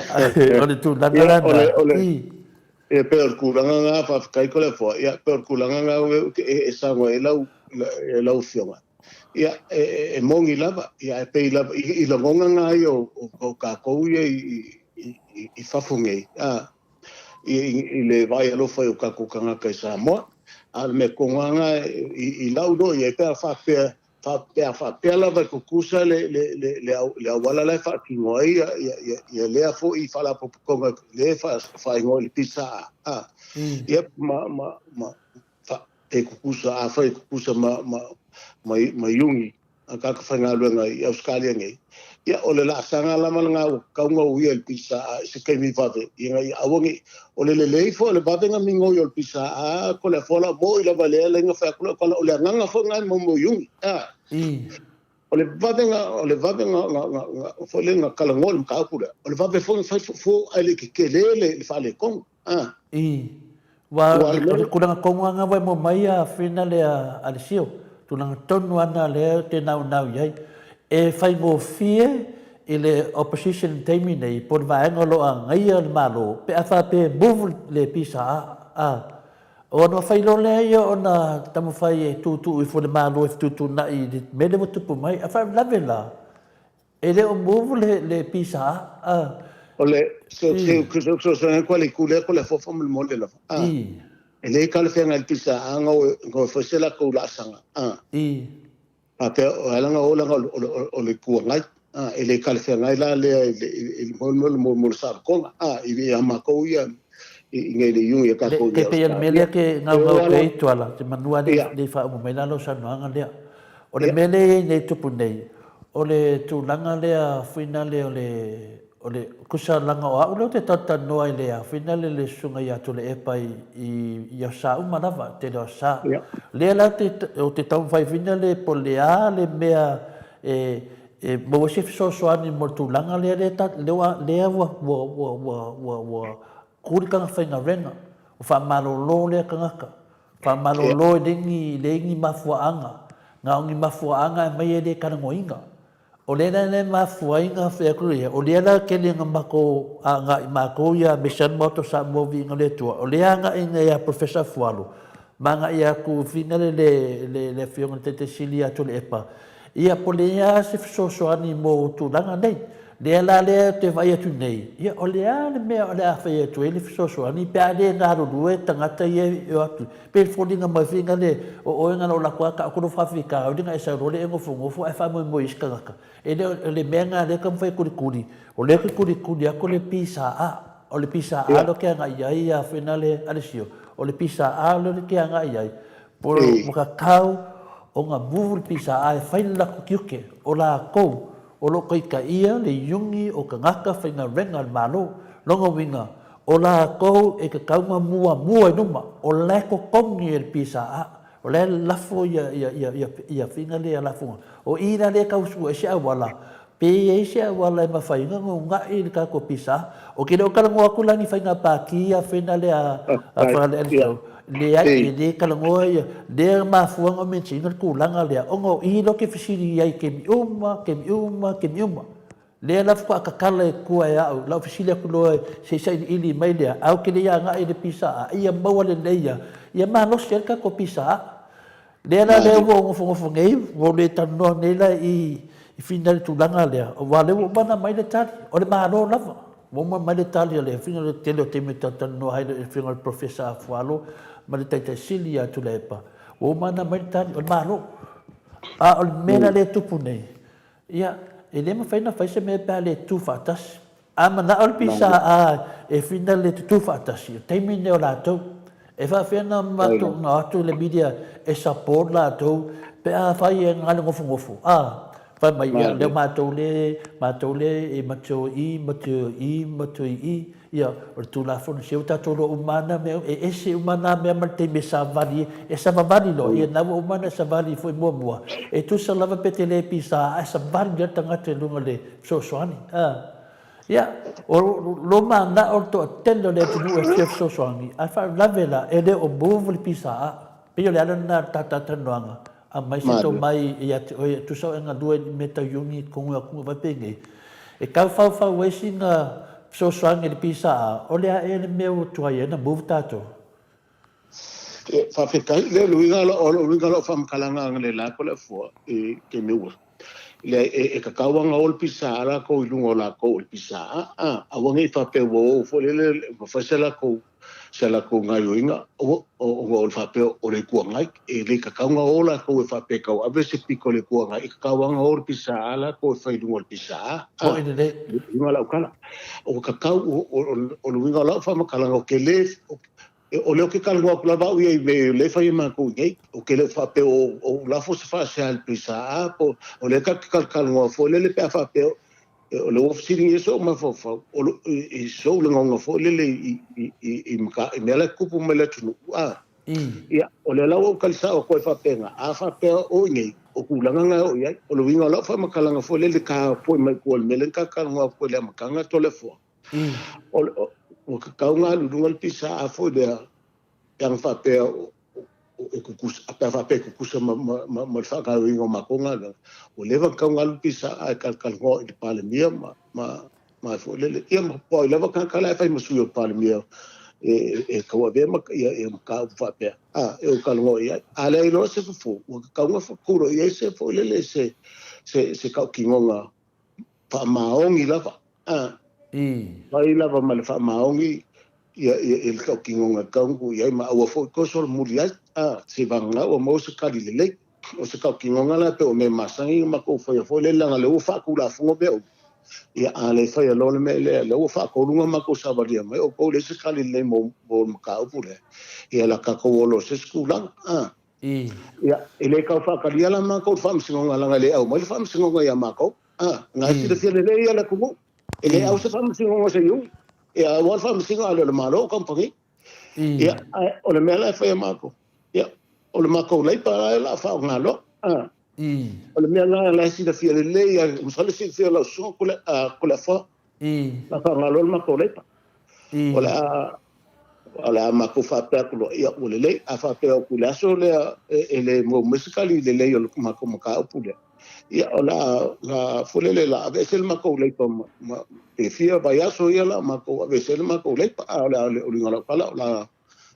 o le tulaga la na. Ia, pei o le tulaga lena, faafetai Toleafoa. Ia, pei o le tulaga lena e saunoa ai lau, lau Afioga. Ia, e moni lava, ia, e pei lava i lagona na ia o tatou ia i fafo nei, a, i le vaai alofa i o tatou tagata i Samoa. A o le mea tonu lava lena i lau iloa i ai, pe a faapea, pe a faapea lava e tutusa le auala la e faatino ai ia lea foi faalapotopotoga lea e faaigoa i le PSA, a, ia, ma, e kukusa, afai e kukusa ma, ma, ma, ma Iuni, a tagata faigaluega i Ausetalia nei, ia, o le laasaga lava lena ua tatau ona uia i le PSA i se taimi vave, ina ia aua ne i, o le lelei foi o le vave ona migoi o le PSA, ko le afoa la, mo'i lava lea laina fai atu lau tala, o le agaga foi lena e mo Iuni, a. O le vavega, o le vavega na foi lea na talanoa i le mataupu lea, o le vave foi na fai fofo ae le i tetele le faaletonu. A. I. Ua o le tulaga tonu lava lena ua e maua mai a Fina lea Alessio, tulaga tonu lava lena lea ou te naunau i ai. E faigofie i le opposition i le taimi nei po o le vaega o lo o agaia le Malo pe a faapea e move le PSA. Ona fai loa lea ia ona taumafai e tuutuu ifo i le Malo e fetuutuunai i le mea lea ua tupu mai. A faalavelave la, e le o move le PSA. O le fesoasoani atu i le itu lea, ko le afoafa molemole lava. E le talafeagai le PSA na o e fai se latou laasaga. Faapea, o ala na o leaga o le Itu Agai. E le talafeagai la lea i le mo le saolotoga, i a matou ia i nei le iuga i a tatou i Ausetalia. Pei o le mea lea ke gaugau pea i Tuala, te manua le i faauma mai la lau saunoaga lea. O le mea lea e i ai nei tupu nei, o le tulaga lea fuina lea o le O le kusa laga o a'u lea ou te talatalanoa i le afina le le susuga ia Tuilaepa i i aso Sa uma lava, tele o aso Sa. Lea la ou te taumafai fina le po o le a le mea e e maua ai se fesoasoani mo le tulaga lea lea lea ua ua ua ua ua ua ku le tagata faigaluega, ua faamalolo lea tagata, faamalolo e leai ni leai ni mafuaaga, na o ni mafuaaga e aumai e le talanoaina. O lea la e mafua ai na fai atu ia, o lea la tele na matou agai matou ia aemaise lava le Maota o Samoa Viiga i le Atua, o lea agai ina ia Professor Fualo ma agai atu fina le le le Afioga i le Taitai Sili ia Tuilaepa, ia po o le a se fesoasoani mo tulaga nei. Lea la lea ou te vaai atu nei, ia o le a le mea o le a fai atu ai le fesoasoani pe a le galulue tagata ia e o atu. Pei e foliga mai foi le o oe na o lako lava taoto lou faafitauli na e sau loa lea e nofonofo ae faamoemoe i isi tagata. E le o le mea lena lea e taumafai e kulikuli, o lea ou te kulikuli atu le PSA. O le PSA lea ou te agai i ai ia Finale Alessio, o le PSA lea ou te agai i ai, po ua tatau ona move le PSA e fai le latou tiute, o latou o lo o taitaia le iuni o tagata faigaluega a le Malo. Lona uiga, o latou e tatau ona muamua i luma, o la e totogi e le PSA, o la e lafo ia faiga lea ia lafoga. O i la lea e tau sue ai se auala, pe i ai se auala e mafai ai ona uunai le tatou PSA. Ou te le o talanoa atu la i ni faiga pati a fena lea a Falealili, leai, e le talanoa ia, lea e mafua ona mention ina le tulaga lea, ona o i lea ou te fesili ai i taimi uma, taimi uma, taimi uma. Lea la faatoa tatala i tua e au, la ou fesili atu loa se i sailiili mai lea, ae ou te le i agai i le PSA, ia maua lelei ia, ia malosi ai le tatou PSA. Lea la lea ua ou nofonofo nei, ua ou le talanoa nei la i i fina le tulaga lea, aua o lea ua uma ona aumai le tali, o le Malo lava. Ua uma mai le tali a le Afioga i le tele o taimi e talatalanoa ai le Afioga i le Professor Afualo ma le Taitai Sili ia Tuilaepa, ua uma ona aumai le tali, o le Malo. A o le mea la lea e tupu nei, ia, e le mafai ona fai se mea pe a le tutu faatasi. A manao le PSA e fina le tutu faatasi, o le taimi lenei o latou. E faapefea ona matou ona o atu le media e support latou pe afai e galo nofonofo, a? Fai mai, ia, lea matou le, matou le e matou i, matou i, matou i, ia, o le Tulafono, se ua tatou iloa uma lava na mea, e ese uma na mea ma le taimi e savali, e savavali loa, ia, na ua uma ona e savali foi muamua, e tusa lava pe te le pisa, ae savali lava le tagata i luga o le fesoasoani, a. Ia, o lo manao le toatele o le atunuu e fia fesoasoani, ae faalavelave la, e le o move le pisa. Pei o le ala lena o le talatalanoaga, aumai se tomai ia te oe, e tusa o e galue i mea tau iuni i totonu o atunuu faapenei, e tau faufau ai sina fesoasoani i le PSA, o le a ea le mea ua tuai ai ona move tatou? Faafetai. Le uiga o lau faamatalaga analeila ko le afua i taimi ua le e tatau lava ona o le pisa latou i luga o latou o le pisa a aua ne i faapea ua o foi lele ua fai se latou gaoioiga o o le faapea o le Itu Agai. E le tatau ona o latou e faapea e tau ave se pito i le Itu Agai, e tatau lava ona o le pisa latou e fai i luga o le pisa a. Moni lelei. Le uiga o lau tala, ua tatau, o le uiga o lau faamatalaga, ou te le O lea ou te talanoa atu lava au ia i mea o lea e fai e matou i nei. Ou te le o faapea o ou lafo se faasea i le PSA po o lea tatou te talatalanoa foi lele pe a faapea o lea ua fesiligia sou mafaufau i sou lagona foi lele i mea la e tutupu mai le atunuu. A. Ia, o lea la ua ou tali sao atu ai faapena, a faapea o i nei, o tulaga na e oo i ai. O le uiga o lau faamatalaga foi lele ta foi mai tua i le mea lea na ta talanoa atu ai i le amataga Toleafoa, o le, ua tatau ona alu i luga le PSA foi lea pe ana faapea e tutusa, pe a faapea e tutusa ma, ma, ma, ma le faagaoioiga o matou galuega, ua leva ona tatau ona alu le PSA e talatalanoa i le Palemia ma, ma, ma foi lele, ia ma po ai lava tagata la e fai ma sui o le Palemia e, e tauavea ma, ia, ia mataupu faapea, a, e o talanoa i ai. A leai loa se fofo, ua tatau ona faatulo i ai se foi lele se, se, se tautinoga faamaoni lava, a, fai lava ma le faamaoni ia, ia, ia le tautinoga e tatau ona tuu i ai, ma aua foi toe solomuli ai, a, seivagana ua maua se tali lelei. O se tautinoga la pei o mea masani ona matou faia foi lele leaga o lea ua faatulafono mea uma. Ia a le faia loa le mea lea, lea ua faatolu ona matou savalia mai outou leai se tali lelei mo mo le mataupu lea. Ia la tatou o loa i se isi tulaga. A. Ia, e le tau faatalia la matou i le faamasinoga leaga e le aumai le faamasinoga ia matou. A, na e silafia lelei ia le atunuu. E le au se faamasinoga se iu. Ia aua le faamasinoga a le o le Malo o kamupani. Ia, ae o le mea la e faia matou, ia, o le matou laipa la e o le a faaaoga loa. O le mea la la e silafia lelei lava, masalo e silafia e lau susuga Toleafoa, o le a faaaoga loa le matou laipa. O le a o le a matou faapea atu loa, ia ua lelei. A faapea atu i le aso lea e le maua mai se tali lelei o le matou mataupu lea, ia o le a foi lele o le a aveese le matou laipa ma, ma pe fia vaiaso ia o le a matou aveese ai le matou laipa. A o le a le uliga o lau tala, o le a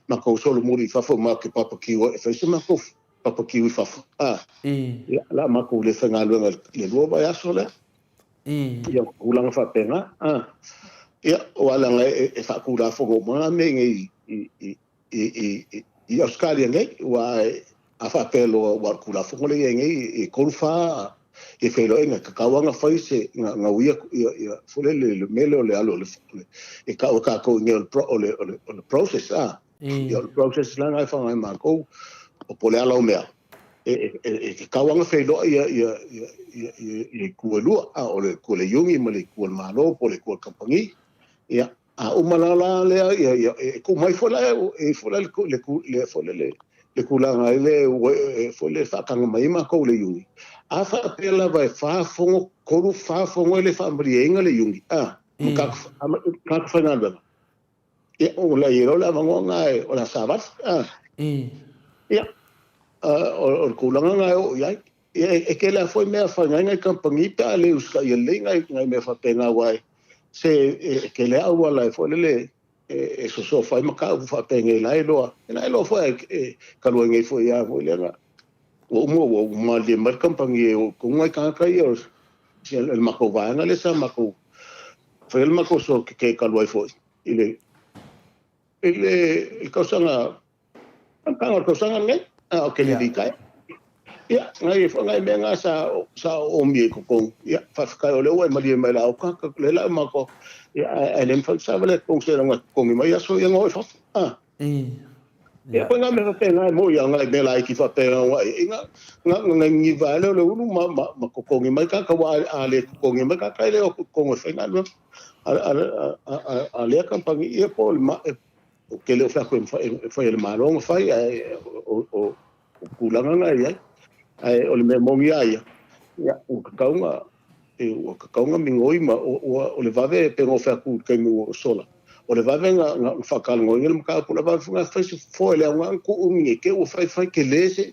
matou solomuli i fafo ma ke papakiu ai e fai se matou papakiu i fafo. A, ia, o le a matou le faigaluega i le lua vaiaso lea. Ia, tulaga faapena. A, ia, aua leaga e faatulafono uma na mea i nei i, i, i Ausetalia nei, aua a faapea loa ua o le Tulafono lea e i ai nei, e 3, 4 ia feiloaiga, e tatau lava ona fai se, na uia ia, foi lele, le mea lea o le alu o le, e tau e tatou i inei o le, o le process, a. Ia o le process la lena e faaaoga e matou, o po o le ala o mea, e tatau lava ona feiloai ia, ia, ia, ia, ia itu e lua, a, o le itu a le iuni ma le itu a le Malo po o le itu a le kamupani, ia. A uma la la lea, ia, ia, e tuu mai foi la, e i foi la le, le, le, foi le, le, le tulaga ai le, e, foi le faataga mai ai matou i le Iuni. A faapea lava e fa fono, tolu, fa fono e le faamalieina le Iuni, a, ma tagata faigaluega, ia, o le a i ai loa le avanoa lena e, o le a savali, a. Ia, o le tulaga lena e oo i ai. Ia, e tele lava foi mea fai nai nai kamupani pe a le usitaia lelei nai nai mea faapena aua e se e tele lava auala e foi lele e sosofa ai mataupu faapenei la e iloa la e iloa foi e talu ai nei foi lava foi lea na ua uma ua malilie mai le kamupani e o i nai tagata ia o le matou vaega lea sa matou faia le matou soa keke talu ai foi i le i le tausaga Tausaga o le tausaga lenei, a o Kennedy kai. Ia, ngai e whangai mea ngā sa, sa o omi e kokong. Ia, whawhikai o leo e malie mai la o kaka, le la ma ko. Ia, ai le mwhau sa wale kong se ranga kongi mai aso ia ngoi whawha. Ah. Ia, koe ngā mea whapea ngā mo ia ngai mea la iki whapea ngā wai. I ngā, ngā, ngā ngi vae leo le ulu ma, ma, ma kokongi mai ka, ka wā a le kokongi mai ka kai leo kokongi whai ngā lua. A, a, a, a, a, a lea kampangi ia po le ma, e, O tele o wheako e whai e le Malo ona whai, ae o tulaga na e i ai. Ae o le mea moni a ia, ia, ua kakaunga, ua kakaunga migoi ma o le vave pe ngo wheako i taimi ua sola. O le vave nga whakaalongoinga le mataupu, o le vave nga whai se foe le aoga ku ungi e ke ua whai whai ke le se,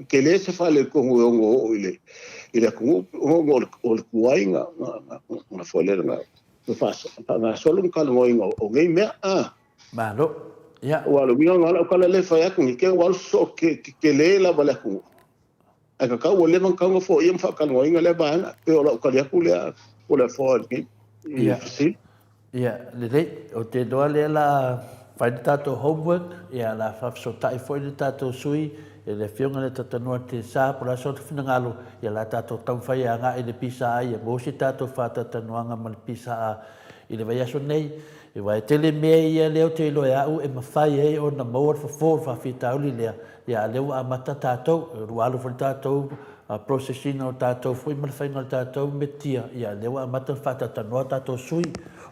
ke le se whale kongo e ongo o i le, i le atunuu, ongo o le kuai nga, nga, nga foe le nga, nga solo nga kalongoinga o ngei mea, a. Malo. Ia. Ua le uiga nga lau kala le fai atu ngi ke ua so ke ke le lava le atunuu. Ai ka kau ua leva na kaunga foia ma faakalogoina lea vaega pe o lau kali atu lea o le afoa i Ia. fesili. Ia, lelei. O te iloa lea la fai le tatou homework, ia la faafesootai foi le tatou sui e le Afioga i le Tatanoa Te Sa po o le a sona finagalo, ia la tatou taumafai e agai i le PSA ia maua se tatou faatalatalanoaga ma le PSA i le vaiaso nei. Aua e tele mea ia lea ou te iloa e au e mafai ai ona maua le fofo o le faafitauli lea, ia a lea ua amata tatou, ua alu foi le tatou process ina o tatou foi ma le faiga o le tatou metotia, ia lea ua amata ona faatalatalanoa tatou sui.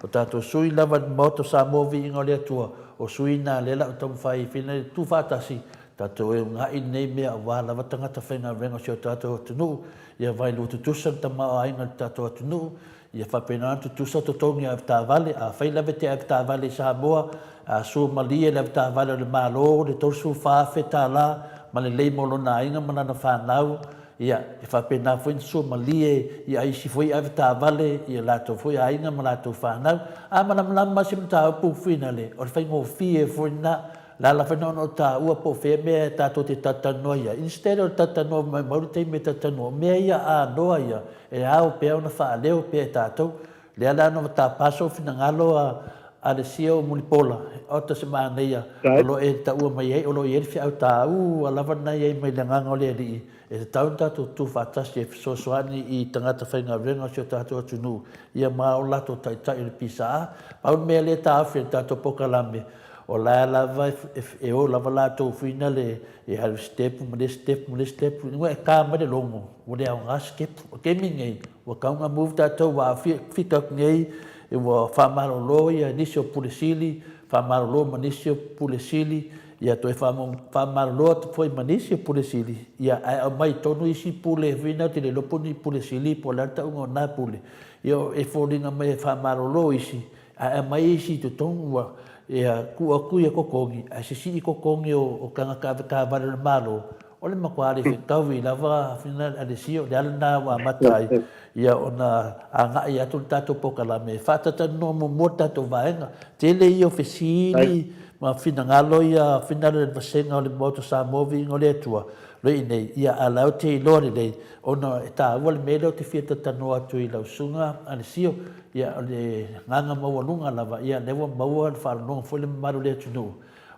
O tatou sui lava i le Maota o Samoa Viiga o le Atua, o sui na lea la ou taumafai e fina tu faatasi, tatou e una'i lenei mea aua lava tagata faigaluega o si o tatou atunuu, ia vailua tutusa le tamaoaiga o le tatou atunuu, ia faapena ona tutusa totogi o avetaavale. Afai lava e te avetaavale i Samoa, a sua malie le avetaavale o le Malo le $34,000 ma lelei mo lona aiga ma lana fanau, Ia, e faapena foi ona suamalie i isi foi avetaavale i o latou foi aiga ma latou fanau. A malamalama se mataupu finale, o le faigofie foi lena. O le ala foi lena ona ou taua po o fea mea tatou te talatalanoa i ai, instead o le talatalanoa maumau le taimi e talatalanoa, o mea ia anoa ia e ao pea ona faaleo pea e tatou. Lea la na tapa sou finagalo a Alesia o Mulipola, oka se manaia o lo o e taua mai ai, o lo o i ai le feau taua lava lena e i ai mai le Agaga o le Alii, e tatau ona tatou tutu faatasi e fesoasoani i tagata faigaluega o si o tatou atunuu, ia ma o latou taitai o le PSA. Pau le mea lea e taofi e le tatou polokalame, o la lava e o lava latou fuina le e alu i sitepu ma lea sitepu ma lea sitepu, ina ua e ta mai le logo, ua le aoga sitepu. O le taimi lenei, ua tatau ona move tatou aua fika atu nei ua faamalolo nisi o Pule Sili, faamalolo ma nisi o Pule Sili, ia toe faamalolo atu foi ma nisi o Pule Sili, ia ae aumai i totonu isi Pule foi na ou te le iloa po o ni Pule Sili po o le a le tauga o na Pule, ia e foliga mai e faamalolo isi, ae aumai isi i totonu ua ia tuu atu ia totogi, ae sisii totogi o tagata avetaavale o le Malo, O le matua le fetaui lava Alesio, o le ala lena ua amata ai ia ona agai atu le tatou polokalame e faatatalanoa muamua le tatou vaega. Tele ia o fesili ma finagalo ia finagalo i le vasega o le Maota Samoa Viiga o le Atua lo i inei, ia a la ou te iloa lelei ona e taua le mea lea ou te fia talatalanoa atu i lau susuga Alesio, ia o le agaga maualuga lava ia lea ua maua le faalogologo foi le mamalu o le atunuu.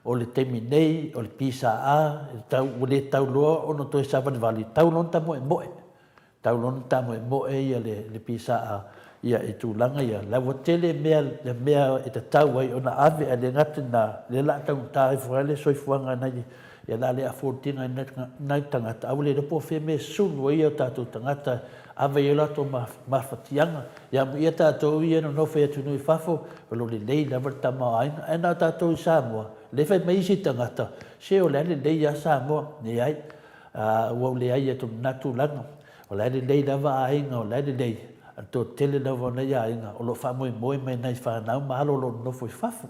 O le taimi nei, o le PSA, tau, ua le tau loa ona toe savalivali, tau loa ona tamoemoe, tau loa ona tamoemoe ia le, le PSA ia i tulaga ia. La ua tele mea, le mea e tatau ai ona ave, ae le gata i lena, lea o le a taugata ai foi le soifuaga nai, ia o le a le afford ina e nai tagata, a ua le iloa po o fea mea e sulu ai o tatou tagata, ave i ai o latou mafatiaga. Ia amuia tatou ia e nonofo i atunuu i fafo, o lo o lelei lava le tamaoaiga. Ae na o tatou i Samoa, lea e fai mai isi tagata, se o la e lelei lava Samoa. Leai, ua ou leai atu i lena tulaga. O la e lelei lava aiga, o la e lelei, ae o le toatele lava o nai aiga o lo o faamoemoe mai nai fanau ma alo o lo o nonofo i fafo.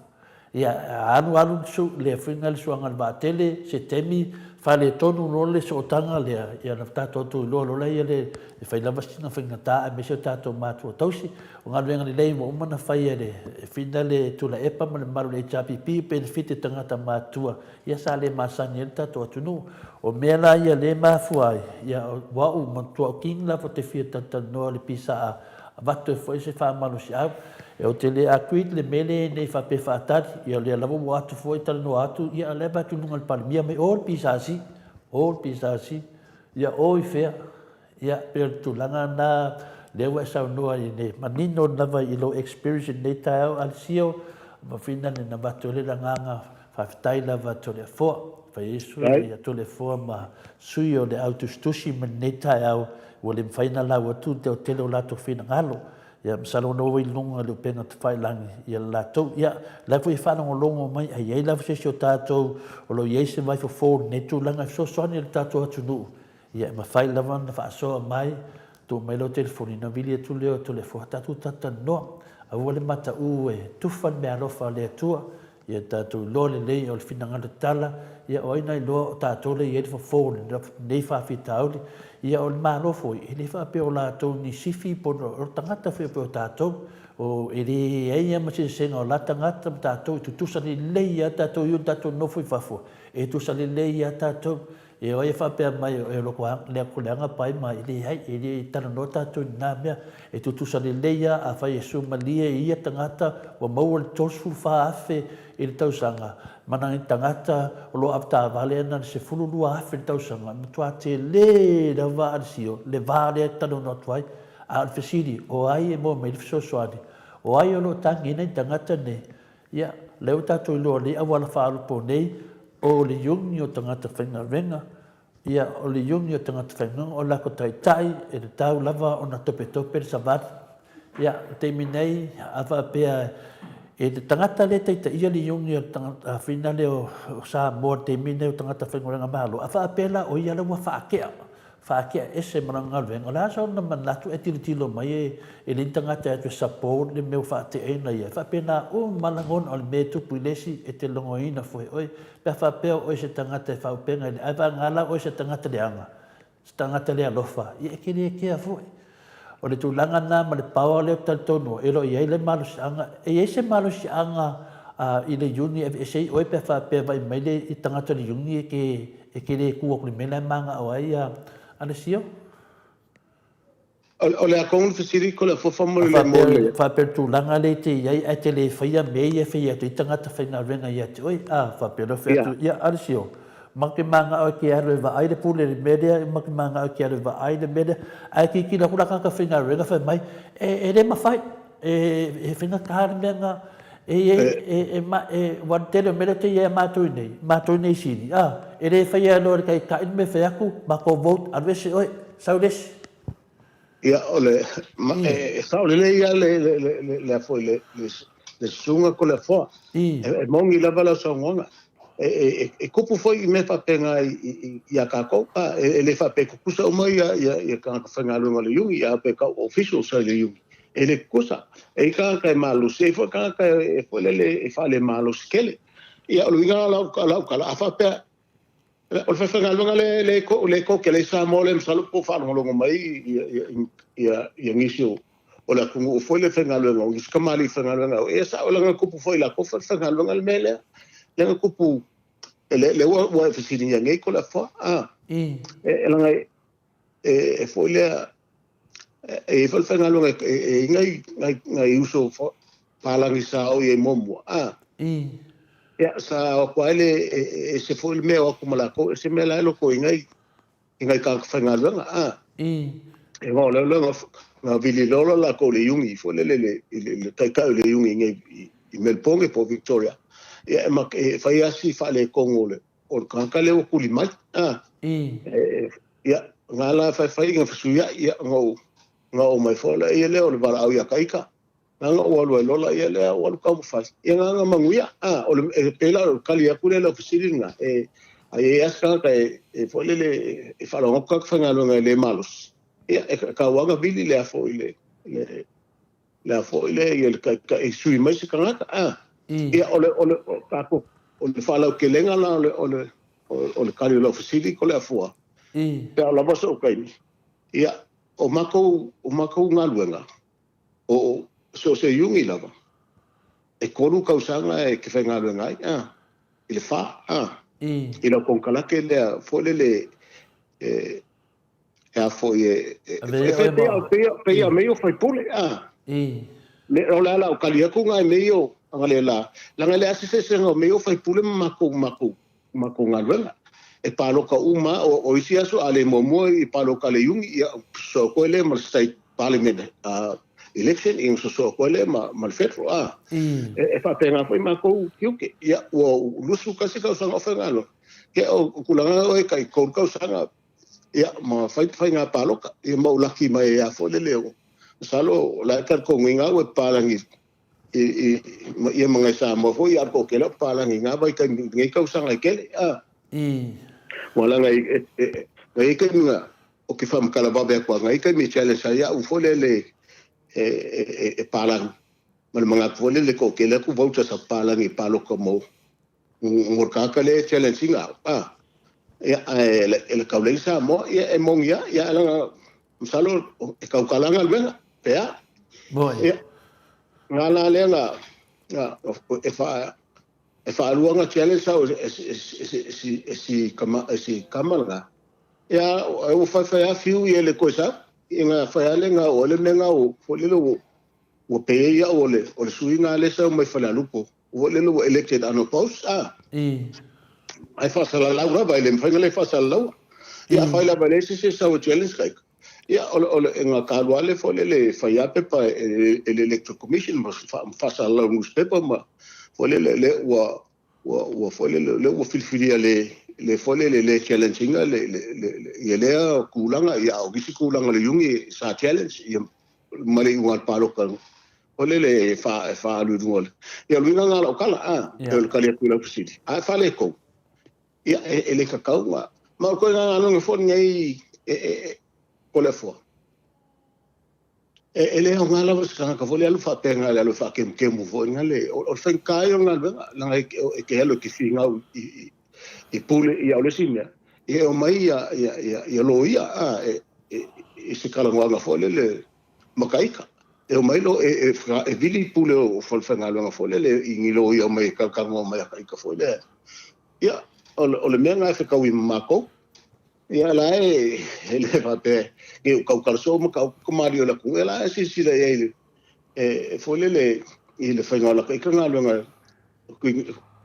Ia, alu alu le fuiga le suaga o le vaatele, se taimi faaletonu loa le sootaga lea, ia ona tatou atu iloa loa lea le e fai lava sina faigata aemaise o tatou matua tausi. O galuega lelei ua uma ona fai e le Fina le Tuilaepa ma le mamalu o le HRPP, benefit e tagata matutua, ia sa le masani ai le tatou atunuu. O mea la ia lea e mafua ai, ia ua ou matua ou king lava ou te fia talatalanoa i le PSA Avatu ai foi se faamalosiau. Ou te le agreed le mea lea nei faapea faatali. Ia o lea lava ua atu foi talanoa atu, ia o lea e vaai atu i luga o le Palemia mai, o le PSC, o le PSC, ia o i fea. Ia pei o le tulaga lena lea ua e saunoa ai nei, manino lava i lou experience i lenei taeao Alessio, ma Fina na avatu ai le agaga faafetai lava a Toleafoa. Fai ai sui ia Toleafoa ma sui o le au tusitusi ma lenei taeao Ua le mafai ona lau atu le toatele o latou finagalo. Ia, masalo o lena ua i luga o le upega tafailagi ia le latou. Ia, o la foi e faalogologo mai, a i ai lava se isi o tatou o lo o i ai se vaifofo i lenei tulaga e fesoasoani i le tatou atunuu, ia, e mafai lava ona faasoa mai, tuu mai lau telefoni ona vili atu lea o Toleafoa, tatou talatalanoa. Aua le mataū e tufa le meaalofa a le Atua. Ia tatou iloa lelei o le finagalo tatala, ia o ai na iloa o tatou lea e i ai le fofo o lenei faafitauli. Ia o le Malo foi, e le faapea o latou ni sifi po o tagata foi pei o tatou. O, e leai lava ma se eseesega o la tagata ma tatou, e tutusa lelei lava tatou i o tatou nofo i fafo, e tutusa lelei lava tatou. E o ai e faapea mai e leaga pai ma e leai, e le talanoa tatou i lena mea. E tutusa lelei lava, afai e suamalie i ia tagata ua maua le $34,000 i le tausaga, ma nai tagata o lo o avetaavale ana le $12,000 i le tausaga, e matua tele lava a le sio le va lea e talanoa atu ai. A o le fesili, o ai e maua mai le fesoasoani? O ai o lo o tagi ai nai tagata nei? Ia, lea ua tatou iloa nei auala faaalopo nei, o le iuni o tagata faigaluega, ia, o le iuni o tagata faigaluega, o le latou taitai, e tatau lava ona topetope le savali. Ia, o le taimi nei, a faapea e le tagata lea e taitaia le iuni o le tagata whina lea o Samoa i le taimi nei o tagata faigaluega Malo, a faapea la o ia la ua faatea, faatea ese ma lana galuega, o le a sona manatu e tilotilo mai e leai ni tagata e atu e support le mea ua faateaina ia. E faapena uma lagona o le mea e tupu i le isi e te logoina foi e oe. Pe a faapea o oe se tagata e faaupega i le ae vagana la oe se tagata leaga, Se tagata le alofa, ia e te le kea foi. O le tulaga lena ma le power lea ou te talitonu ai, e le o i ai le malosiaga. E i ai se malosiaga i le Iuni e aveese ai oe pe a faapea e vaai mai le tagata o le Iuni e te, e te le tu atu i le mea la e manao ai Alessio? O le a kong le fesili ko le afofa mo le le mo le. Faapea le tulaga lea e te i ai ae te le faia mea ia e faia atu ai tagata faigaluega ia te oe. A faapea loa fai atu, ia Alessio, matou te manao e te alu e vaai le pule i le mea lea, matou te manao e te alu e vaai le mea lea. Ae tilotilo atu la tagata faigaluega fai mai, e le mafai, e faigata le mea lena. E i ai, e, e, e, ua tele o mea lea te i ai a matou i nei, matou i nei sili, a, e le faia loa e le taitai le mea e fai atu, matou vote, alu ese oe, sau le isi. Ia, o le, ma, e, e sao lelei ia le, le, le, le, le, foi, le, le, le susuga ko le afoa. E, e moni lava lau saunoaga. E, e, e, e kupu foi i mea faapena i, i, i, ia kākou, a, e, e le faapea e kukusa uma ia, ia, ia tagata faigaluega o le iuni, ia pe kau officials ai le iuni. E le kukusa. E i tagata e malosi, e i foi tagata e, e foi lele e faalemalosi tele. Ia, o le uiga lau, lau tala, a faapea, O le faifaigaluega le le ko le ko kele Samoa le masalo po faalogologo mai ia ia ia ia nisi o o le atunuu foi le faigaluega o nisi kamali'i faigaluega e sa'o leaga tupu foi latou faigaluega le mea lea leaga tupu le le ua ua e fesiligia nei ko le afoa a e e laga e e foi lea e i foi le faigaluega e e i ngai ngai ngai uso palagi sa o i ai muamua a ia sa o atu ai le e se foi le mea o atu ma latou e se mea la e loko i ngai i ngai tagata faigaluega a e ngo le le nga vili lola latou le iugi foi le le le le taitai o le iugi nei i Melbourne po Victoria ia e ma e fai asi faaletonu o le o le tagata lea ua tuli mai a ia nga la faifai nga fesuiai ia nga nga o mai foi la ia lea o le valaau ia ka ika nga nga o alu ai lola ia lea o alu taumafai ia nga nga manuia a o le e pei la o le kali atu lea lau fesili lena e a i ai lava se tagata e e foi lele e faalogo atu tagata faigaluega e le malosi ia e tauaga vili le foi le le le foi le ia le taitai sui mai se tagata a ia o le o le o tatou o le faalautelega la o le o le o le kali o lau fesili ko le afua pe a lava so'u taimi ia o matou o matou galuega o so o se iugi lava e 3 tausaga e te faigaluega ai a i le 4 a i lau konekarate lea foi lele e e a foi e e e fai pei pei pei a mea o faipule a le o le ala o kali atu ngai mea o anga le la langa le asi se se o mea o faipule ma makou makou makou galuega e paloka uma o o isi aso a le muamua i paloka le iugi ia so koe le ma le state parliament election ia sosoa koe le ma ma le federal a e, e faapena foi makou tiute ia ua 21 tausaga o faigaluega ke o tulaga o e kai 3 tausaga ia ma fai faiga paloka ia ma ou laki mai ia foi lele o masalo o la e talitonu i ngā ua papalagi i i ia ma ngai Samoa foi ia ko kele papalagi ngā vaitaimi i nei tausaga e kele a ua laga i e e ngai e taimi nga o ke whamakala wawe atu a ngai taimi e challenge ai au foi lele e e e e palangi ma le manatu foi lele ko kele aku voters a palangi paloka mo Ngo ka le challenge inga a ia e le e le kaulei Samoa ia e moni a ia langa masalo e kaukala galuega pe a ia nga la lea nga nga e fa e faalua nga challenge sau e e e si e si kama e si kama nga ia e ua faifai a fiu ia le koe sau ia nga fai a le nga o le mea nga o foi lele ua ua pei ai au o le o le sui nga le sau mai Falealupo Ua lele ua elected unopposed a. Ai faasalalau lava e le mafai ona le faasalalaua. Ia afai lava e leai se isi e sau e challenge kai. Ia o le o le nga ka alu lava le foi lele e fai lava pepa e le Electoral Commission ma faasalalau i newspaper ma foi lele le ua ua ua foi lele le ua filifilia le le foi lele le challenge ina le le le ia lea tulaga ia a o nisi tulaga o le iugi sa challenge ia. ma le iuga o le palota o lele e faaalu i luga o le. Ia o le uiga lena o lau tala, a, e o le tali atu i lau fesili, a e faaletonu, ia e le tatau ona. Ma o le ituaiga galuega foi lenei e Toleafoa, e le aoga lava se tagata foi lea alu faapena i le alu e faakemukemu foi lena le, o le faigata ia o le galuega, leaga e te alu e te finau i pule, ia o le isi mea, ia e omai ia loia i se talanoaga foi lele makaita. E omai lo e vili pule o falefaigaluega foi lele i ni loia omai e talatalanoa mai a ita foi lea. Ia, o le mea lena e fetaui ma matou. Ia la e le faapea ne i ou tautala soo ma tau kamali'i o le atunuu, ia la e silasila i ai e foi lele i le faiga o lata ita galuega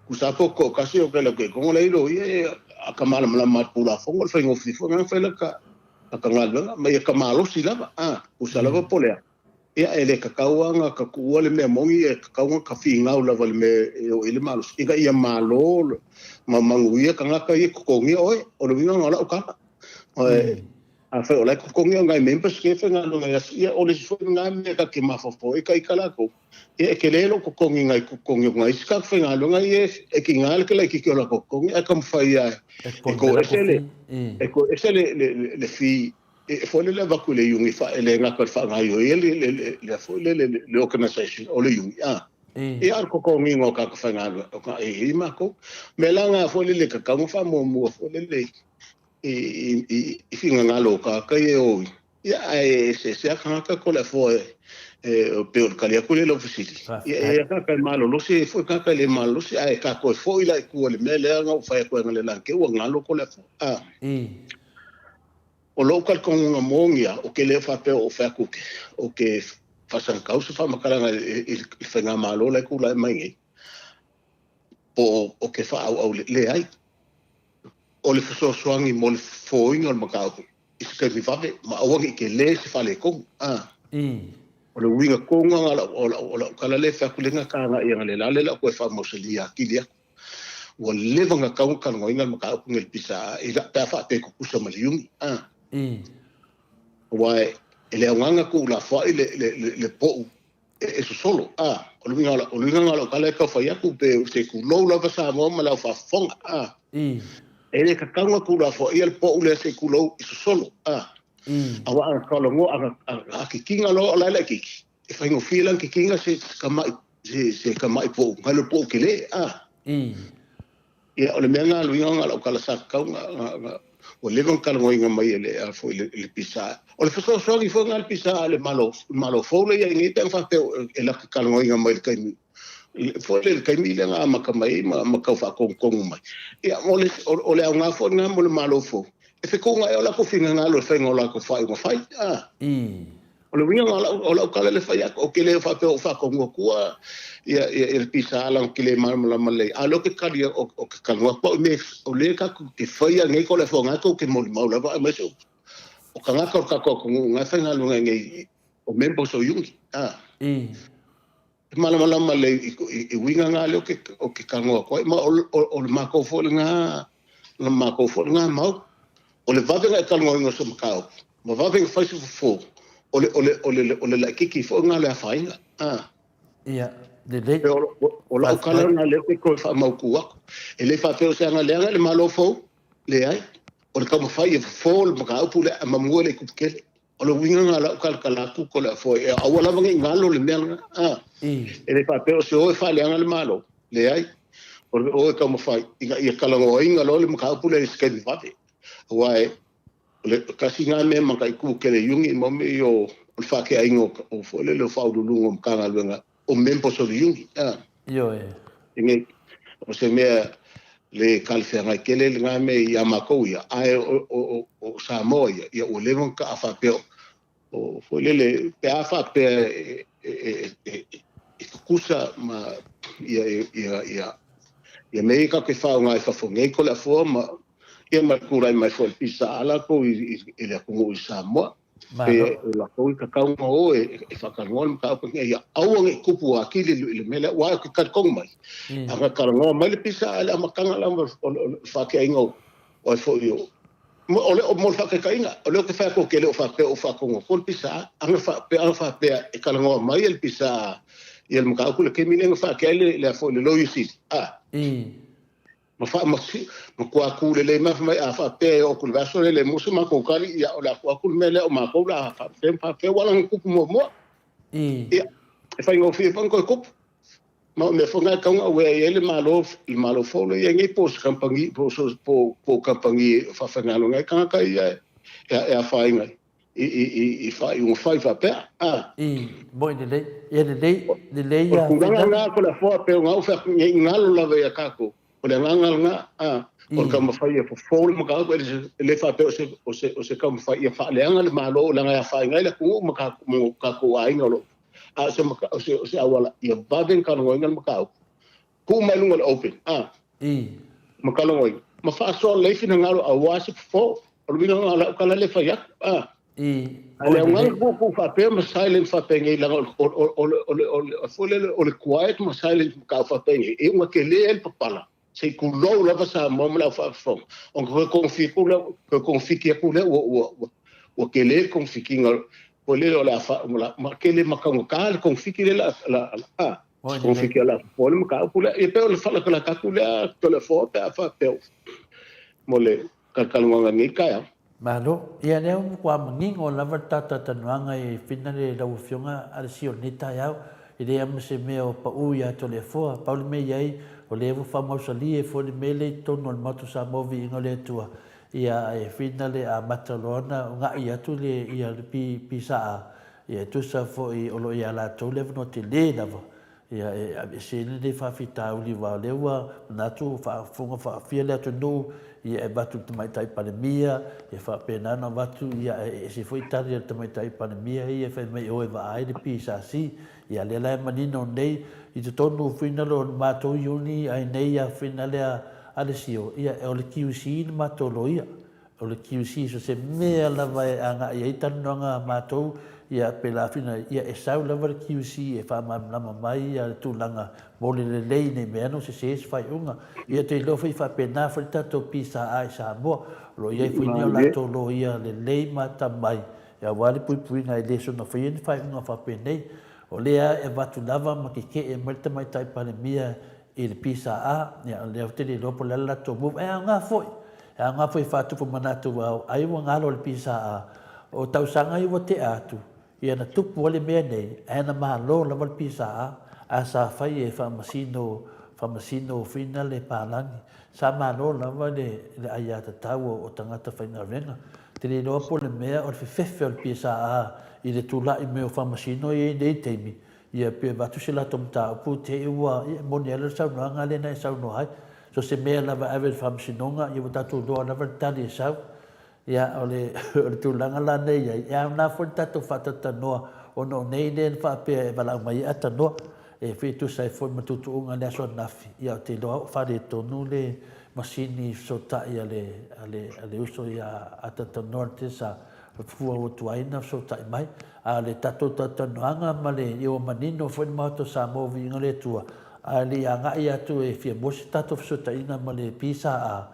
tusa po o toatasi o kela toetogo la i loia e a ka malamalama i le Tulafono o le faigofie foi lena fai lata galuega ma ia ka malosi lava a tusa lava po o le a. Ia e le tatau lava ona ka tuua le mea moni e tatau ona ka finau lava i le mea e oo i ai le malosi ina ia malo ma manuia tagata ia e totogia oe. O le uiga lena o lau tala. Afai o la e totogia nai members ia e faigaluega i aso, ia o le isi foi lena mea ta te mafaufau ai ita latou, ia e tele lou totogi nai totogi o nai isi tagata faigaluega ia e tiga le laitiiti o latou totogi ae taumafai lava e toese le e toese le fee e foi lele avatu i le iuni e le gata i le faagaoioia le foi lele le organization o le iuni a ia a o le totogiina o tagata faigaluega o ka e i matou mea la na foi lele tatau ona faamuamua foi lele i finagalo o tagata ia e o ia ae eseese lava tagata Toleafoa e pei o le tali atu lea i lau fesili. Ia e i ai tagata e malolosi e i ai foi tagata e le malolosi ae tatou e foi la i tua i le mea lea na ou fai atu ai analeila ua galo Toleafoa. O lou talitonuga moni lava, ou te le faapea o ou fai atu ou te faasagatau se faamatalaga i le faigamalo la e tulai mai nei, po o te faaauau, leai. O le fesoasoani mo le fofoina o le mataupu i se taimi vave ma aua ne i tele se faaletonu. O le uiga tonu lena o lau tala lea e fai atu lea na ta agai analeila lea o le a ou toe faamausali atili atu. Ua leva ona tatau ona talanoaina le mataupu lenei i le PSA i la, pe a faapea e tutusa ma le Iuni. Aua e le aoga ona tuulafoai le, le, le, le pou e sosolo. O le uiga o le uiga lena o lau tala e tau fai atu pe se tulou lava Samoa ma le au faafofoga. E le tatau ona tuulafoaia le pou lea se i tulou i sosolo. Aua a talanoa, a kikiga loa o la e laitiiti, e faigofie la ona kikiga se tamai se tamai pou, nai lo le pou tele. Ia, o le mea lena, o le uiga lena o lau tala sa tatau ona, ua leva ona talanoaina mai e le, a foi, le PSA. O le fesoasoani foi lena a le PSA i le Malo, Malo fou lea e i ai nei pe ana faapea e latou talanoaina mai i le taimi foi lea, le taimi lea na amata mai ai ma tau faatonutonu mai. Ia, o le, o le aoga foi lena mo le Malo fou, e fetuunai ai o latou finagalo i le faiga o latou faaiuga fai. O le uiga o lau tala le fai atu, ou te le faapea ua ou faatonu atua ia le pisa ala ou te le malamalama lelei. A o lea ou te tali, ou te talanoa atu au i mea o lea tatou te faia nei Toleafoa na tou te molimau lava aemaise o tagata o le tatou atunuu na e faigaluega i nei o members o Iuni. E malamalama lelei i uiga na lea ou te talanoa atu ai. Ma o le matou foi lena, o le matou foi lena mau. O le vave ona e talanoaina o se mataupu, ma vave ona fai se fofo, o le, o le, o le, o le laitiiti foi lena o le afaina. A. Ia, lelei. O lau tala lena lea ou te toe faamautu atu. E le faapea o se aga leaga i le Malo fou, leai. O le taumafai e fofo le mataupu lea, ma mua le i tupu tele. O le uiga lena o lau talatala atu Toleafoa, e aua lava ne i galo le mea lena. A. E le faapea o se o e faaleaga le Malo, leai. O le o e taumafai ina ia talanoaina loa le mataupu lea i se taimi vave. Aua e, o le tasi lena mea mataitu tele i Iuni mo mea ia o le faateaina o foi lele o Faauluuluga o Matagaluega o members o le Iuni. A. Ioe. Engei, o se mea le talafeagai tele lena mea ia matou ia, ae o Samoa ia, ia ua leva ona taa faapea o foi lele, pe a faapea e tutusa ma ia mea ia tatou te faaaoga i fafo nei Toleafoa ma ia ma le tulai mai foi o le PSA latou i le atunuu i Samoa. Pe o latou i tatau ona o e faatalanoa le mataupu ina ia aua ne i tupu atili i le mea lea, aua ou te talitonu mai, a na talanoa mai le PSA i le amataga lava o le faateaina o ai foi o. O le mo le faataitaiga, o lea ou te fai atu ou te le o faapea o faataugatō le PSA, ana faapea, ana faapea e talanoa mai le PSA i le mataupu i le taimi lea na faatea ai le, le, le Loia Sili, a. Ma fa, ma, matua tu lelei mai, fai mai, a faapea e oo atu i le vaiaso lea e le maua se matou tali, ia o le a tuu atu le mea lea o matou o le a faapefea ma faapefea, ua ala ona tupu muamua. Ia, e faigofie foi ona toe tupu. Ma o mea foi na e tatau ona aware i ai le Malo, le Malo fou lea e i ai nei po o se kamupani, po o po o kamupani e faafaigaluega ai tagata ia e afaina i faaiuga fai faapea. A. I, moi lelei. Ia lelei, lelei ia. O le tulaga lena Toleafoa pei ona ou fai atu nei, galo lava ia tatou. O le agaga lena, a, o le taumafai ia fofo le mataupu, e le faapea o se, o se taumafai ia faaleaga le Malo leaga e afaina ai le atunuu ma tatou aiga o lo o, a o se, o se, o se auala ia vave ona talanoaina le mataupu, tuu mai luga o le open, a, ma talanoaina, ma faasoa lelei finagalo aua se fofo. O le uiga lena o lau tala lea e fai atu, a. A o le auga na tuu faapea ma silent faapenei leaga o le foi lele o le quiet ma silent mataupu faapenei e iuga tele ai le papala se i tulou lava Samoa ma le au faafofoga ona toe togafiti atu lea toe togafiti atu lea ua tele le togafitiga foi lele o le a ma tele ma taugata le togafiti lea la a togafiti a la fofo le mataupu lea. E pei o le faalatalata atu lea Toleafoa pe a faapea mo le talatalanoaga i lenei taeao. Malo. Ia lea ua matua manino lava le talatalanoaga i finale lau Afioga Alessi o lenei taeao. E leai lava ma se mea o pau ia Toleafoa. Pau le mea i ai, o lea ua faamausalie foi le mea lea i totonu o le Maota o Samoa Viiga o le Atua, ia e finale amata loa ona una'i atu le ia le PSA, ia e tusa foi o lo o ia latou le avanoa tele lava Ia, e aveese ai lenei faafitauli aua o lea ua manatu ua faafofoga faafia le atunuu, ia e avatu i le Tamaitai Palemia, ia faapena ona avatu, ia e ese foi tali a le Tamaitai Palemia ia e fai mai e o e vaai le PSC. Ia lea la e manino nei i totonu o fuainalo o le matou Iuni ai nei ia fuainale a le sio, ia o le QC le matou loia. O le QC so se mea lava e agai ai talanoaga a matou, ia pe lafina, ia e sau lava le QC e faamalamalama mai ia le tulaga mo le lelei nei mea anu sese se faaiuga. Ia te iloa foi faapena foi le tatou PSA i Samoa, o lo o i ai foi ni o latou loia lelei ma atamai aua le puipuiga e le soona faia ni faaiuga faapenei. O lea e avatu lava ma keke'e mai le Tamaitai Palemia i le PSA, ia o lea ou te le iloa po o le a le latou move, ae aoga foi. E aoga foi e faatupu manatu aua ai ua galo le PSA, o tausaga ia ua tea atu, ia na tupu ai le mea nei, ae na malo lava le PSA, a sa fai e faamasino, faamasino fina le palagi. Sa malo lava le le aiatatau o tagata faigaluega. Te le iloa po o le mea o le fefefe o le PSA i le tulai mai o faamasino ia i nei taimi, Ia, pe avatu se latou mataupu, te i ua, ia, e moni lava le saunoaga lea na e saunoa ai. So o se mea lava e ave i le Faamasinoga, ia ua tatou iloa lava le tali e sau. Ia, o le, o le tulaga la lea e i ai, e aoga foi le tatou faatalatalanoa, ona o nei lea na faapea e valaau mai ai Atanoa, e fia tusa ai foi ma tuutuuga i le aso ananafi, ia ou te iloa ua faaletonu le masini fesootai a le, a le, a le uso ia Atanoa le Tesa, fua ua tuai na fesootai mai. A o le tatou talatalanoaga ma le, ia ua manino foi le Maota o Samoa Viiga le Atua, a e le i agai atu e fia maua se tatou fesootaiga ma le PSA,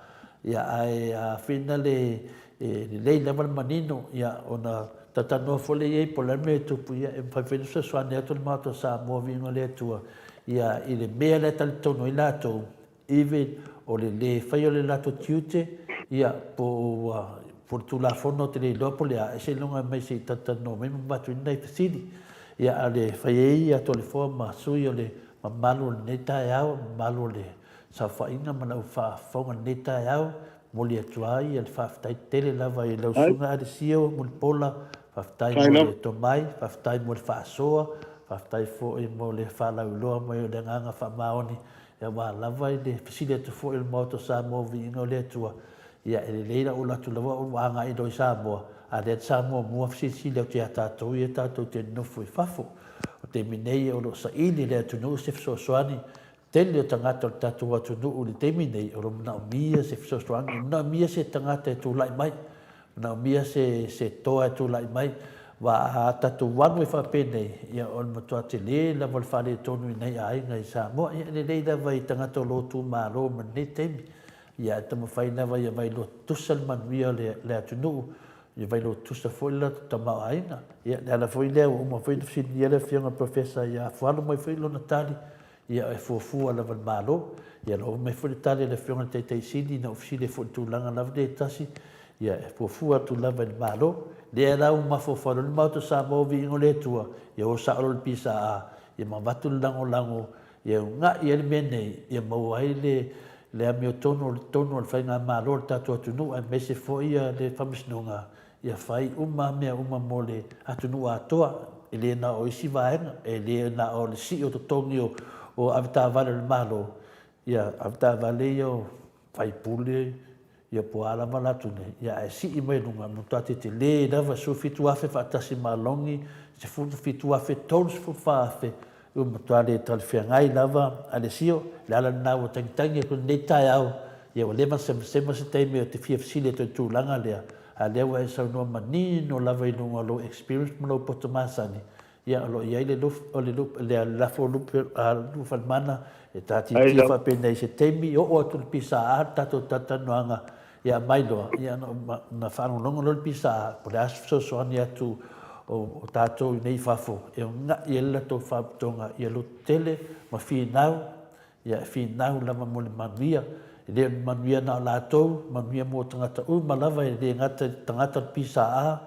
ia ae a fina le, e lelei lava le manino, ia ona talatalanoa foi lea i ai po o le a le mea e tupu, ia e mafai foi ona fesoasoani atu le Maota o Samoa Viiga le Atua, ia i le mea lea e talitonu ai latou, Even o le le faia o le latou tiute, ia, po o ua, po o le Tulafono ou te le iloa po o le a, e seiloga mai se i talatalanoa mai ma avatu ai ni nai fesili. Ia, a o le fai ai ia Toleafoa ma sui o le mamalu o lenei taeao, mamalu o le saofaiga ma lau faafofoga i lenei taeao, momoli atu ai le faafetai tele lava i lau Susuga Alessio Mulipola, faafetai mo le tomai, faafetai mo le faasoa, faafetai foi mo le faalauiloa mai o le agaga faamaoni Aua lava i le fesili atu foi o le Maota o Samoa Viiga o le Atua, ia e lelei lau alu atu lava ou agai loa i Samoa, a lea sa muamua fesilisili atu ia tatou ia tatou te nonofo i fafo. O taimi nei o lo o saili e le atunuu se fesoasoani, tele o tagata o le tatou atunuu i le taimi nei o lo o manaomia se fesoasoani, e manaomia se tagata e tulai mai Manaomia se se toa e tulai mai, wa a tatou alu e faapenei, ia o le matua tele lava o le faaletonu i nai aiga i Samoa. Ia e lelei lava i tagata o lo o tumalo ma lenei taimi. Ia, ae taumafai lava ia vailoa tutusa le manuia o le atunuu, ia vailoa tutusa foi le latou tamaoaiga. Ia, le ala foi lea ua uma foi ona fesiligia le Afioga i le Professor ia afualo mai foi lona tali, ia e fuafua lava e le Malo. Ia na oo mai foi le tali a le Afioga i le Taitai Sili ina ua fesili ai foi i le tulaga lava lea e tasi, ia e fuafua atu lava e le Malo. Lea la ua mafaufau loa le Maota o Samoa, viiga o le Atua, ia o sao loa le PSA, ia ma avatu le lagolago ia una'i ai le mea nei, ia maua ai le le amiotonu o le tonu o le faigamalo a le tatou atunuu aemaise foi le Faamasinoga ia fai uma mea uma mo le atunuu atoa, e le na o isi vaega, e le na o le sii o totogi o avetaavale o le Malo, ia avetaavale ia o faipule, ia po o a lava latou nei, ia ae sii mai luga, matua tetele lava, 17,000 faatasi ma alauni, 17,000, 34,000, ua matua le talafeagai lava Alessio. O le ala lena ua tagitagi atu i lenei taeao, ia ua leva ona semasema se taimi ou te fia fesili atu ai i le tulaga lea, a o lea ua e saunoa manino lava i luga o lou experience ma lou poto masani, Ia, o lo o i ai le o le le lafo lupe, lufalimana e taatitia faapenei i se taimi, oo atu i le PSA le tatou talatalanoaga, ia aumai loa, ia ona faalogologo loa le PSA po o le a se fesoasoani atu o tatou i inei i fafo e una'i ai le latou faalapotopotoga ia lototele ma finau. Ia, e finau lava mo le manuia. E le o ni manuia na o latou, manuia mo tagata uma lava, e le gata i tagata o le PSA,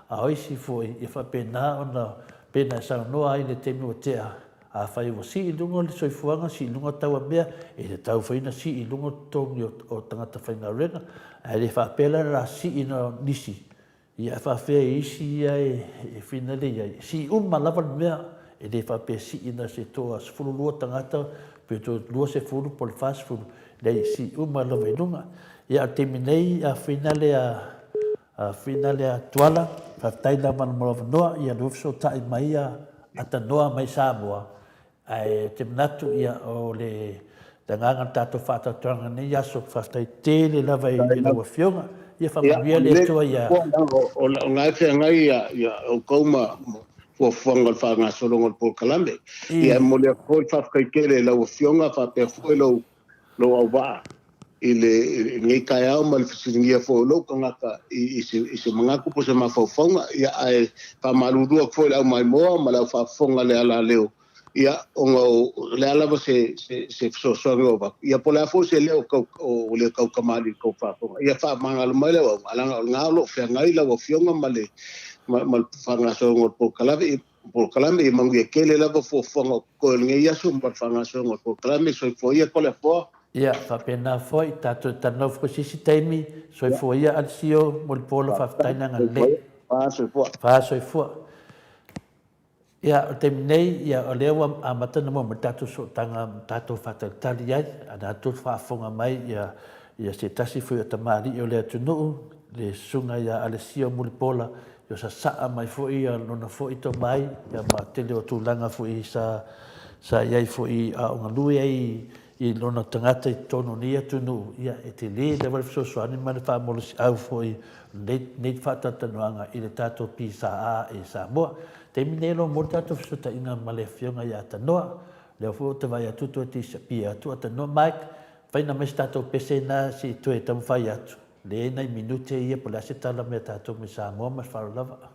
a o isi foi, ia faapena ona, pei ona e saunoa ai i le taimi ua tea, afai ua sii i luga le soifuaga, sii i luga tau o mea, e tatau foi ona sii i luga totogi o tagata faigaluega. Ae le faapea la o le a sii na o nisi, Ia, e faafefea i isi ia e finale i ai? E sii uma lava le mea, e le faapea e sii na se toa 12 tagata pe toa 20 po o le 40, leai e sii uma lava i luga. Ia, a o le taimi nei, a finale a, a finale a Tuala, faafetai lava mo lou avanoa, ia lua fesootai mai ia Atanoa mai Samoa, Ae ou te manatu, ia, o le agaga o le tatou faatautoga i lenei aso, faafetai tele lava i lau Afioga. Ia faamanuia le Atua ia. O lena e feagai outou ma fuafuaga o le faagasologa o le polokalame. Ia, e momoli atu foi le faafetai tele i lau Afioga faapea foi lou auvaa i lenei taeao ma le fesiligia foi o lou tagata i se manatu po o se mafaufauga. Ia, ae faamalulu atu foi i le aumaimoa ma le aufaafofoga i le alaleo, ia, ona o le a lava se fesoasoani o avatu, ia, po o le a foi se leo o le tautamalii i le tou faafofoga, ia faamagalo mai le auauna, leaga o lena o lo o feagai lau Afioga ma le faagasologa o le polokalame. Polokalame, ia manuia tele lava fuafuaga o totoe o lenei aso ma le faagasologa o le polokalame. Soifua ia Toleafoa. Ia, faapena foi, tatou talanoa foi se isi taimi. Soifua ia Alessio, Mulipola, faafetai le agalelei. Fa soifua. Fa soifua. Ia, o le taimi nei, ia, o lea ua amata ona maua mai le tatou sootaga ma tatou faatalitali ai, a na tou faafofoga mai ia, ia se tasi foi o tamalii o le atunuu, le susuga ia Alessio Mulipola, Ia sasaa mai foi lona foi tomai ma tele o tulaga foi sa sa i ai foi a o galue ai i lona tagata i totonu o nei atunuu, ia e tele lava le fesoasoani ma le faamalosiau foi o lenei faatalatalanoaga i le tatou PSA i Samoa. Taimi nei o lo o maua le tatou fesootaiga ma le Afioga ia Tanoa. O lea foi ou te vaai atu toe disappear atu a Tanoa. Mike, faina mai se tatou pese na se i toe taumafai atu. Leai nai minute ia po o le a se tala mai a tatou mai Samoa ma le faaaloalo lava.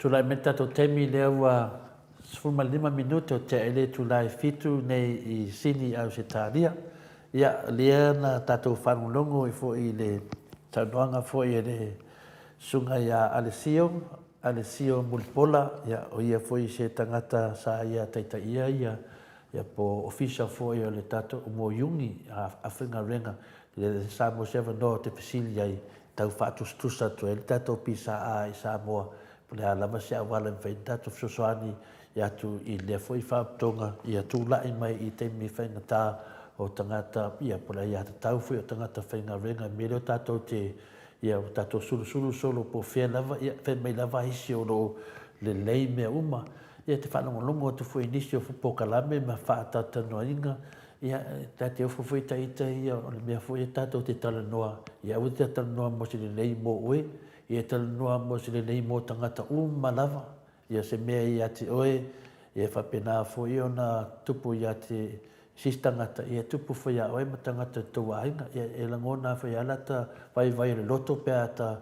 Tulai mai le tatou taimi lea ua 15 minute o tea i le itula e 7 nei i Sini Ausetalia. Ia, lea na tatou faalogologo ai foi i le saunoaga foi a le Susuga ia Alessio, Alessio Mulipola, ia, o ia foi se tagata sa ia taitaia ia, ia po ofisa foi o le tatou mo Iuni afaigaluega, lea sa maua se avanoa ou te fesili ai, tau faatusatusa atu ai le tatou PSA i Samoa, po o le a lava se auala e mafai ona tatou fesoasoani atu i lea foi faauputoga ia tulai mai i taimi faigata o tagata, ia po o le aiatatau foi o tagata faigaluega. I le mea lea o tatou te, ia ua tatou sulusulu solo po o fea lava, ia fai mai lava isi o lo o lelei mea uma. Ia te faalogologo atu foi i nisi o polokalame ma faatalatalanoaina, ia ta te ofo foi ta ita ia o le mea foi e tatou te talanoa, ia aua te talanoa mo se lelei mo oe, ia talanoa mo se lelei mo tagata uma lava. Ia se mea ia te oe, ia faapena foi ona tupu ia te se isi tagata, ia tupu foi ia oe ma tagata o tou aiga. Ia e lagona foi lava lata vaivai o le loto pe a ta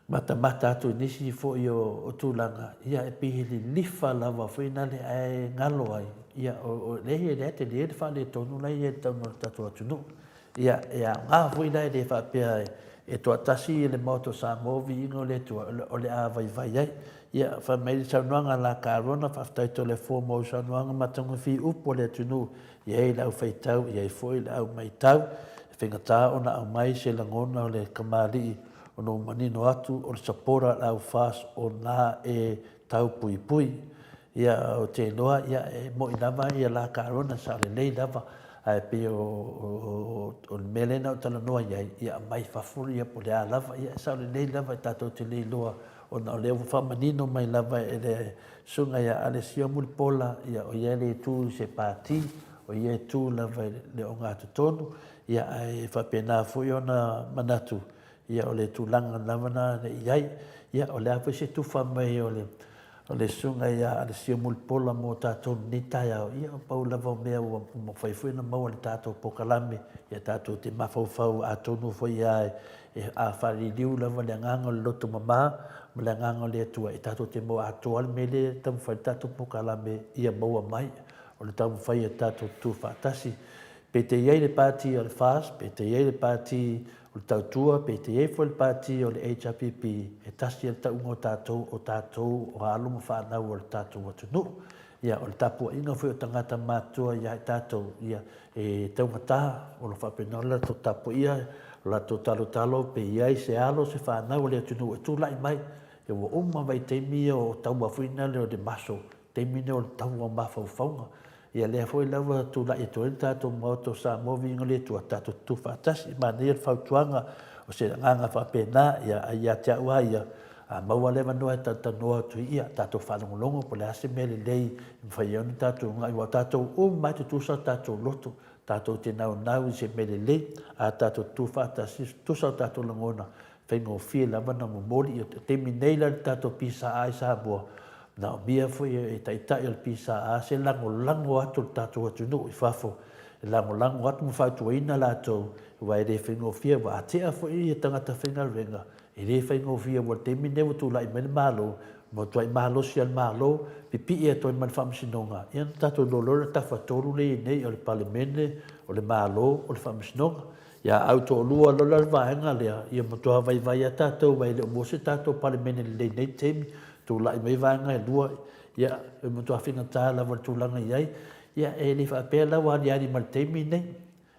matamata atu i nisi foi o tulaga, ia e pei he lilifa lava foi nale ae galo ai, ia o lea e tele le faaletonu la e i ai i totonu o le tatou atunuu. Ia, e aoga foi la e le faapea e toatasi le Maota o Samoa viiga o le Atua o le a vaivai ai. Ia, fai mai le saunoaga a la Carona, faafetai Toleafoa mo au saunoaga matagofie upu a le atunuu, e i ai le au faitau, e i ai foi le au maitau. E faigata ona aumai se lagona o le kamali'i ona ua manino atu o le supporter a le au FAST o na e tau puipui. Ia, ou te iloa, ia, e moni lava ia la Carona, sao lelei lava, ae pei o le mea lea na ou talanoa i ai, ia aumai fafo ia po o le a lava, ia e sao lelei lava e tatou te le iloa ona o lea ua faamanino mai lava e le Susuga ia Alessio Mulipola, ia o ia e le tu i se pati, o ia e tu lava i le ogatotonu, ia ae faapena foi ona manatu, ia o le tulaga lava lena na i ai. Ia o le a foi se tufa mai o le O le susuga ia Alesio Mulipola mo tatou i lenei taeao, ia pau lava o mea ua mafai foi ona maua i le tatou polokalame, ia tatou te mafaufau atonu foi lava e a faaliliu lava le agaga o le loto mama ma le agaga o le Atua, e tatou te maua atoa le mea lea e taumafai le tatou polokalame ia maua mai. O le taumafai ia tatou tutu faatasi. Pe te i ai le pati o le FAST, pe te i ai le pati O le tautua, pe te i ai foi le pati o le HRPP, e tasi le tauga o tatou, o tatou o alo ma fanau o le tatou atunuu. Ia, o le tapuaiga foi o tagata matutua ia i tatou, ia, e taugata, o lo o faapena ona latou tapuaia, o latou talotalo pe i ai se alo, se fanau o le atunuu e tulai mai. Ia, ua uma vaitaimi ia o taua foi na lea o le maso, taimi nei o le taua o mafaufauga. Ia lea foi la ua tulai atu ai le tatou Maota o Samoa viiga le Atua, tatou tutu faatasi. Manaia le fautuaga o se agaga faapena, ia ai ia te au lava ia, a maua le avanoa e talatalanoa atu ai, ia tatou faalogologo po o le a se mea lelei e mafai ai ona tatou uunai, aua o tatou uma lava e tutusa o tatou loto, tatou te naunau i se mea lelei, a tatou tutu faatasi, tutusa o tatou lagona, faigofie lava ona momoli. Ia taimi nei la i le tatou PSA i Samoa, manaomia foi e Taitai o le PSA se lagolago atu o le tatou atunuu i fafo, e lagolago atu ma fautuaina latou, aua e le faigofie, ua atea foi tagata faigaluega, e le faigofie, aua o le taimi lenei ua tulai mai le Malo, Matuai malosi a le Malo, pipii atu ai ma le Faamasinoga, ia ona tatou iloa loa lea o le Tafatolu lea e i ai nei, o le Palemene, o le Malo, o le Faamasinoga. Ia a autolua loa la le vaega lea, ia matua vaivai lava tatou aua e le o maua se tatou Palemene lelei i lenei taimi, tulai mai vaega e lua, ia e matua faigata lava le tulaga e i ai. Ia e le faapea la ua aliali mai i le taimi lenei.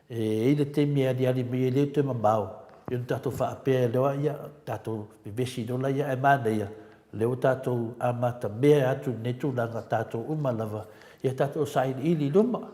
E i ai le taimi e aliali mai ai e le toe mamao, ia ona tatou faapea loa, ia tatou vevesi loa laia, ae manaia o lea ua tatou amatamea atu i lenei tulaga tatou uma lava, ia tatou sailiili i luma.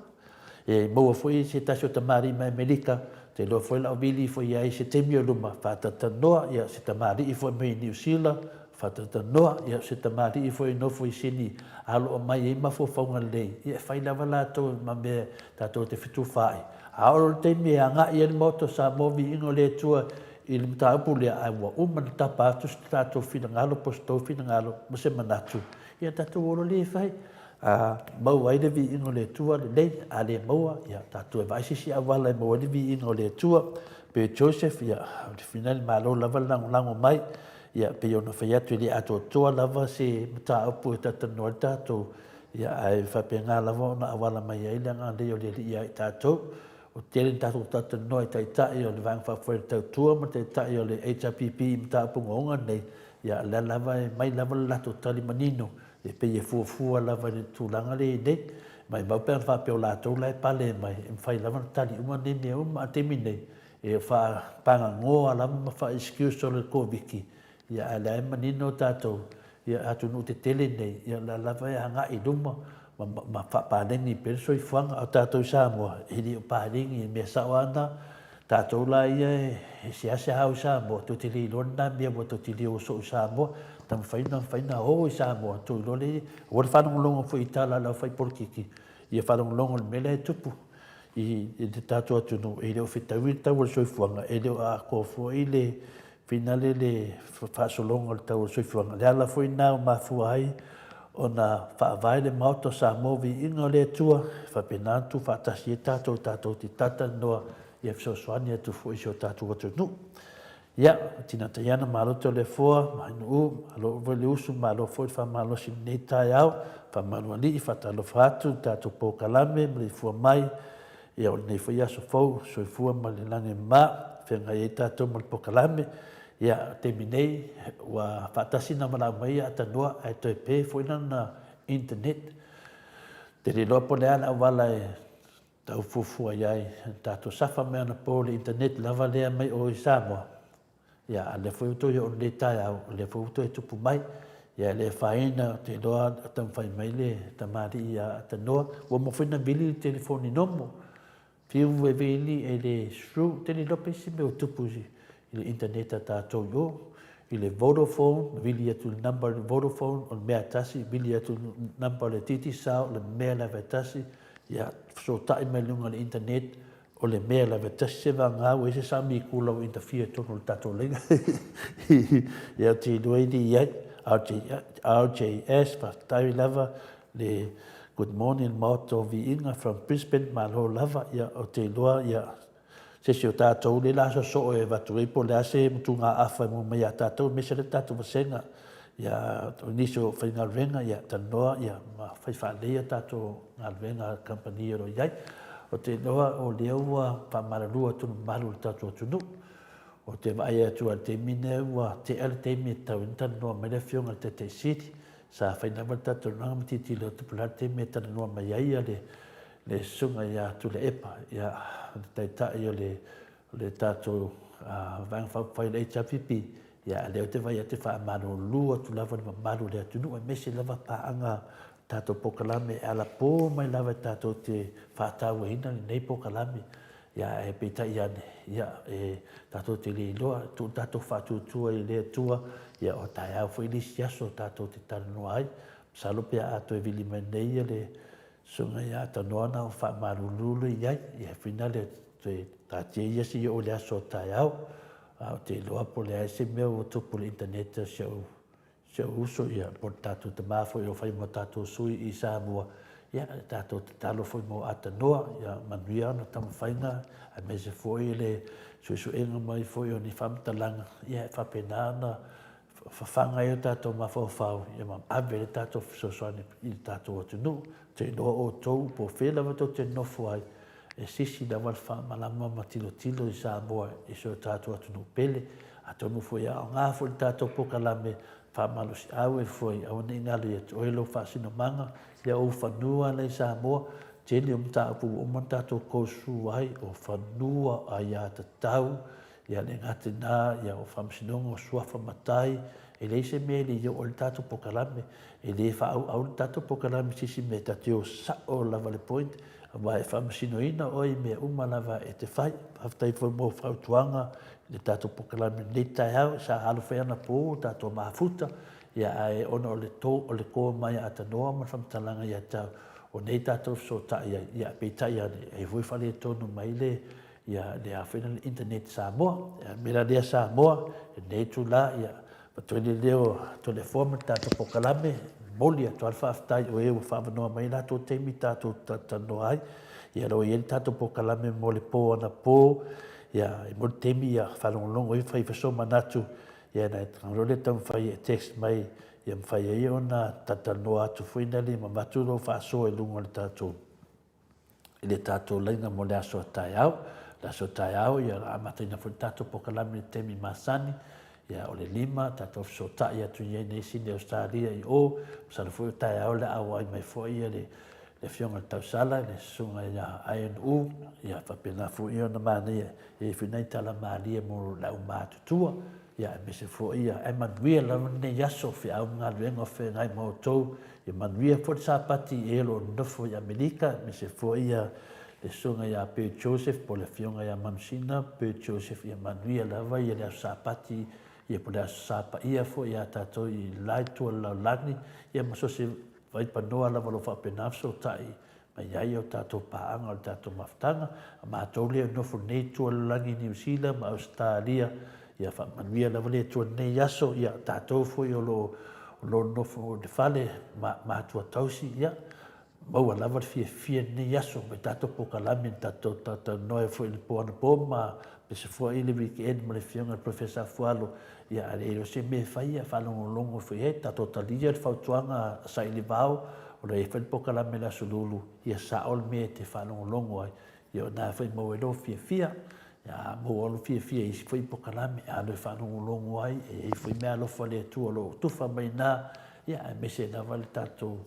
E maua foi se tasi o tamalii mai Amerika, ou te iloa foi o le a ou vili ifo i ai i se taimi o luma, faatalatanoa se tamalii foi mai Niu Sila, faatalatanoa se tamalii foi e nofo i Sini aloa mai ai mafaufauga lelei, ia e fai lava latou ma mea tatou te fetufaai. A oo i le taimi e agai ai le Maota o Samoa viiga o le Atua i le mataupu lea, ae ua uma ona tapa atu se tatou finagalo po o se tou finagalo ma se manatu, ia tatou o loa lea e fai. A maua ai le viiga o le Atua, lelei, a le maua, ia tatou e vaai se isi auala e maua ai le viiga o le Atua. Pe Joseph, ia, o le fina le malo lava le lagolago mai. Ia, pei ona fai atu, e le atoatoa lava se mataupu e talatalanoa ai tatou, ia, ae faapena lava ona auala mai ai le agalelei o le Alii ia i tatou. Ua tele ina tatou talatalanoa i Taitai o le Vaega Faaupufai o le Tautua ma Taitai o le HRPP i mataupu ogaoga nei, ia, o lea lava e aumai lava le latou tali manino, e pei e fuafua lava i le tulaga lea e i ai nei. Maimau pe ana faapea o latou la e pale mai, e mafai lava ona tali uma nei mea uma, a o le taimi nei, E faapagagoa lava ma faa-excuse o le Koviti, ia ae o lea e manino tatou, ia atunuu tetele nei, ia o lea lava e agai i luma ma, ma faapaleni pea le soifuaga. A o tatou i Samoa, e le o paleni, e mea sao lava na. Tatou la ia e seasea o i Samoa, tou te le iloa lena mea ua tou te le o soo i Samoa. Taumafai ona mafai ona o i Samoa, tou iloa lea, aua le faalogologo foi i tala a le aufai-polokiki, ia faalogologo i le mea la e tupu. I le tatou atunuu, e le o fetaui le tau o le soifuaga, e le o atoa foi le finale le faasologa o le tau o le soifuaga. O le ala foi lena ua mafua ai ona faavae le Maota o Samoa, viiga o le Atua, e faapena ona tuufaatasi ai tatou, tatou te talatalanoa ia fesoasoani atu foi i si o tatou atunuu. Ia, Tina Taiana, malo Toleafoa, Mahinuu, malo foi le usu, malo foi le faamalosi i lenei taeao. Faamalu alii, faatalofa atu i le tatou polokalame ma le ifua mai, ia o lenei foi aso fou, soifua ma le lagi e mama, feagai ai tatou ma le polokalame. Ia, o le taimi nei, ua faatasi ona valaau mai ia Atanoa ae toe pe foi lana internet. Ou te le iloa po o le a le auala e Tau fuafua i ai le tatou safa mai anapo le internet lava lea mai o i Samoa. Ia, a lea foi ua toe oo i lenei taeao, o lea foi ua toe tupu mai. Ia, e le afaina, ou te iloa o taumafai mai le tamalii ia Tanoa. Ua uma foi ona vili le telefoni nomo. Fiu e vili e le sru, ou te le iloa pe i ai se mea o tupu i le internet a tatou i o. I le Vodafone, vili atu i le number o le Vodafone, o le mea e tasi, vili atu i le number o le Digicel, o le mea lava e tasi. Ia, fesootai mai luga o le internet, o le mea lava e tasi se vagana ua i ai se sami kula ua interfere i totonu o le tatou laina. Ia, ou te iloa e le i ai. RJS, faafetai lava le good morning le Maota o Viiga from Brisbane, malo lava. Ia, ou te iloa, ia, se isi o tatou lea la sosoo e avatu ai po o le a se motugaafa e maua mai ia tatou, aemaise lea tatou vasega. Ia, o nisi o faigaluega, ia, talanoa, ia, ma fai faalelei a tatou galuega a kamupani o lo o i ai. Ou te iloa o lea ua faamalalua atu le mamalu o le tatou atunuu. Ou te vaai atu lava i le taimi lenei ua tea le taimi e tatau ai ona talanoa mai le Afioga i le Taitai Sili. Sa fai lava le tatou talanoaga ma tilotilo atu po o le a le taimi e talanoa mai ai le le Susuga ia Tuilaepa, ia, le Taitai o le le tatou Vaega Faaupufai o le HRPP, ia, a o lea ou te vaai atu e faamalulu atu lava i le mamalu o le atunuu, aemaise lava paaga o tatou polokalame e alapō mai lava e tatou te faatauaina lenei polokalame. Ia, ae peitai ane, ia, e tatou te le iloa, tuu le tatou faatuatua i le Atua, ia, o taeao foi le isi aso tatou te talanoa ai. Masalo pe a toe vili mai nei le Susuga ia Tanoa na o faamalulu lea i ai, ia whina le toe taatia ia seia oo i le aso o taeao. A ou te iloa po o le a se mea ua tupu i le internet a si ou, si ou uso, ia, po o le tatou tama foi o fai ma tatou sui i Samoa, ia, tatou tatalo foi mo Atanoa, ia manuia ana taumafaiga, aemaise foi le suesuega mai foi o ni faamatalaga, ia, e faapena ona fafaga ai o tatou mafaufau ia ma ave le tatou fesoasoani i le tatou atunuu. Ou te iloa outou po o fea lava tou te nofo ai, e sisi lava le faamalama ma tilotilo i Samoa i si o tatou atunuu pele. Atonu foi e aoga foi le tatou polokalame faamalosiau e foi, aua ne i galo ia te oe lou faasinomaga, ia ou fanua la i Samoa. Tele o mataupu ua uma ona tatou kosu ai, o fanua, aiatatau, ia le gata i na, ia o faamasinoga o suafa matai, e leai se mea e le i oo ai le tatou polokalame. E le faaauau le tatou polokalame i se isi mea, ta te o sao lava i le point, aua e faamasinoina oe i mea uma lava e te fai. Faafetai foi mo fautuaga i le tatou polokalame i lenei taeao, sa alo foi anapo ua tatou mafuta, ia ae ona o le to, o le ko mai a Tanoa ma le faamatalaga ia te au, o nei tatou fesootai ai, ia peitai ane, e i ai foi faaletonu mai le, ia le a foi le internet Samoa. Ia, o le mea la lea Samoa, i lenei itula, ia, avatu ai le leo a Toleafoa ma le tatou polokalame, momoli atu lava le faafetai o e ua faaavanoa mai latou taimi tatou te talatalanoa ai. Ia o lo o i ai le tatou polokalame mo le po anapo, ia, e mo le taimi ia faalogologo ai fai so manatu, ia na e lea taumafai e text mai, ia mafai ai ona talatalanoa atu foi na le mamatu lou faasoa i luga o le tatou i le tatou laina mo le aso a taeao. Le aso a taeao, ia amataina foi le tatou polokalame i le taimi masani, ia o le 5, tatou fesootai atu i ai nei Sini Australia i o, masalo foi o taeao le auai mai foi ia le afioga i le Tausala, le susuga ia INU, ia faapena foi ona manaia e i ai foi nai tala malie mo le aumatutua, ia aemaise foi ia ae manuia lava lenei aso, feau ma galuega o feagai ma outou, ia manuia foi le Sapati i e o lo o nonofo i Amerika, aemaise foi ia le susuga ia Bert Joseph po o le afioga ia Manusina Bert Joseph, ia manuia lava ia le aso Sapati, ia po o le aso Sapaia foi ia tatou i le la itu o le lalolagi, ia ma so o se vaipanoa lava o lo o faapena fesootai mai ai o tatou paaga o le tatou mafutaga. A matou lea e nofo nei i tua o le lalolagi i Niu Sila ma Ausetalia, ia faamanuia lava le Atua i lenei aso, ia tatou foi o lo o nofo i le fale ma matua tausi, ia maua lava le fiafia i lenei aso mai tatou polokalame na tatou talatalanoa ai foi i le po anapo ma pese foi le weekend ma le afioga i le Professor Afualo, ia a leai o se mea e fai, ia faalogologo foi i ai, tatou talia le fautuaga a Saili Vao, o lo o i ai foi le polokalame i le Aso Lulu, ia sao le mea e te faalogologo ai, ia o lena foi e maua ai lou fiafia. Ia a maua lou fiafia i isi foi polokalame, e alu e faalogologo ai, e i ai foi meaalofa a le Atua o lo o tufa mai i ina, ia aemaise lava le tatou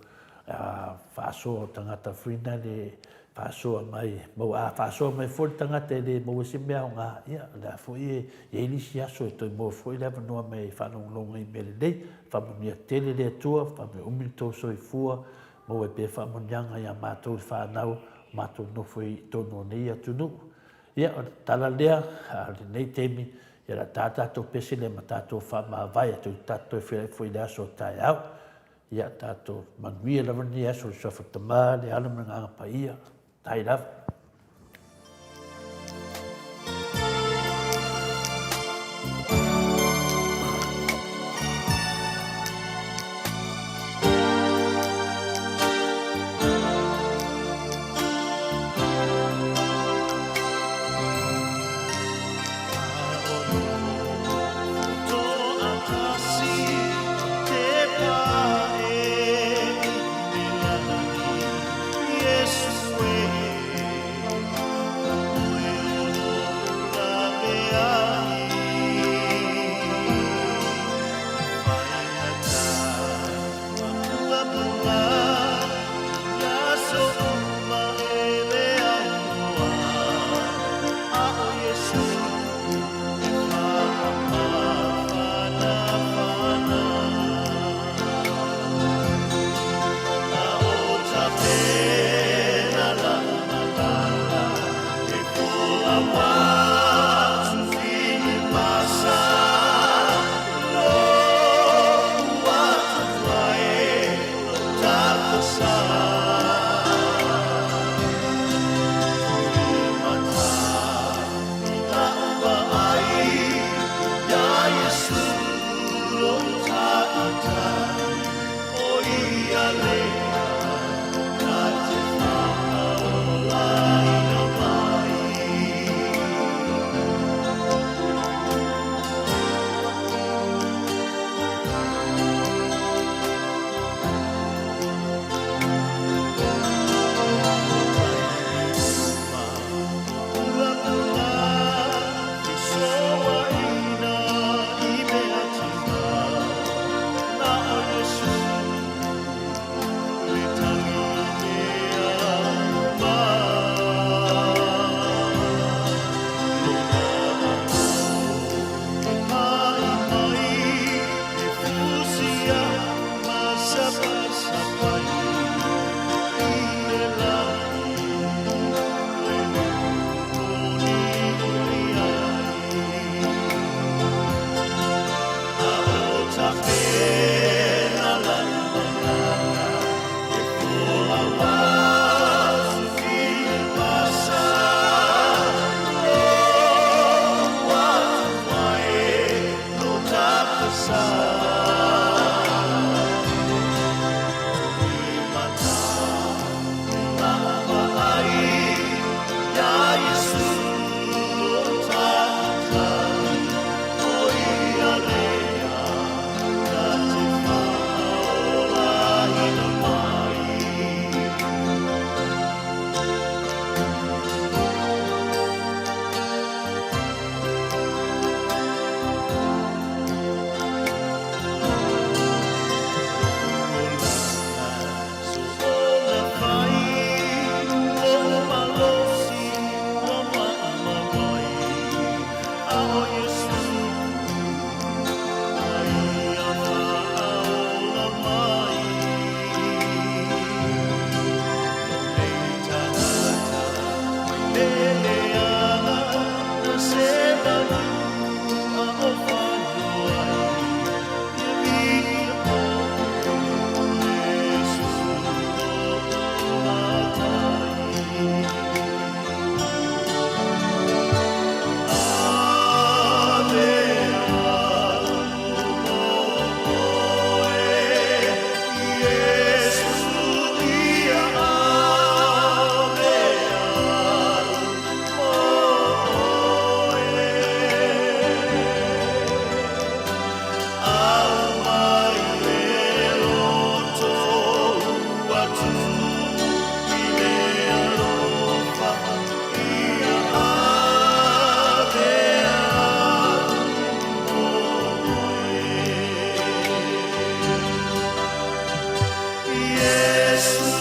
faasoa o tagata foi na le faasoa mai, maua, a faasoa mai foi le tagata e le maua se mea aoga, ia, o le a foi e i ai nisi aso e toe maua foi le avanoa mai e faalogologo i mea lelei. Faamanuia tele le Atua, faamanuia umi le tou soifua, maua ai pea faamanuiaga ia matou le fanau, matou nofo i totonu o nei atunuu. Ia, o le tala lea a lenei taimi, ia o le a ta tatou pese lea ma tatou faamavae atu i tatou toe feiloai foi i le aso o taeao. Ia tatou manuia lava lenei aso i le suafa o le Tama, le Alo ma le Agaga Paia. Tai lava. Iesu.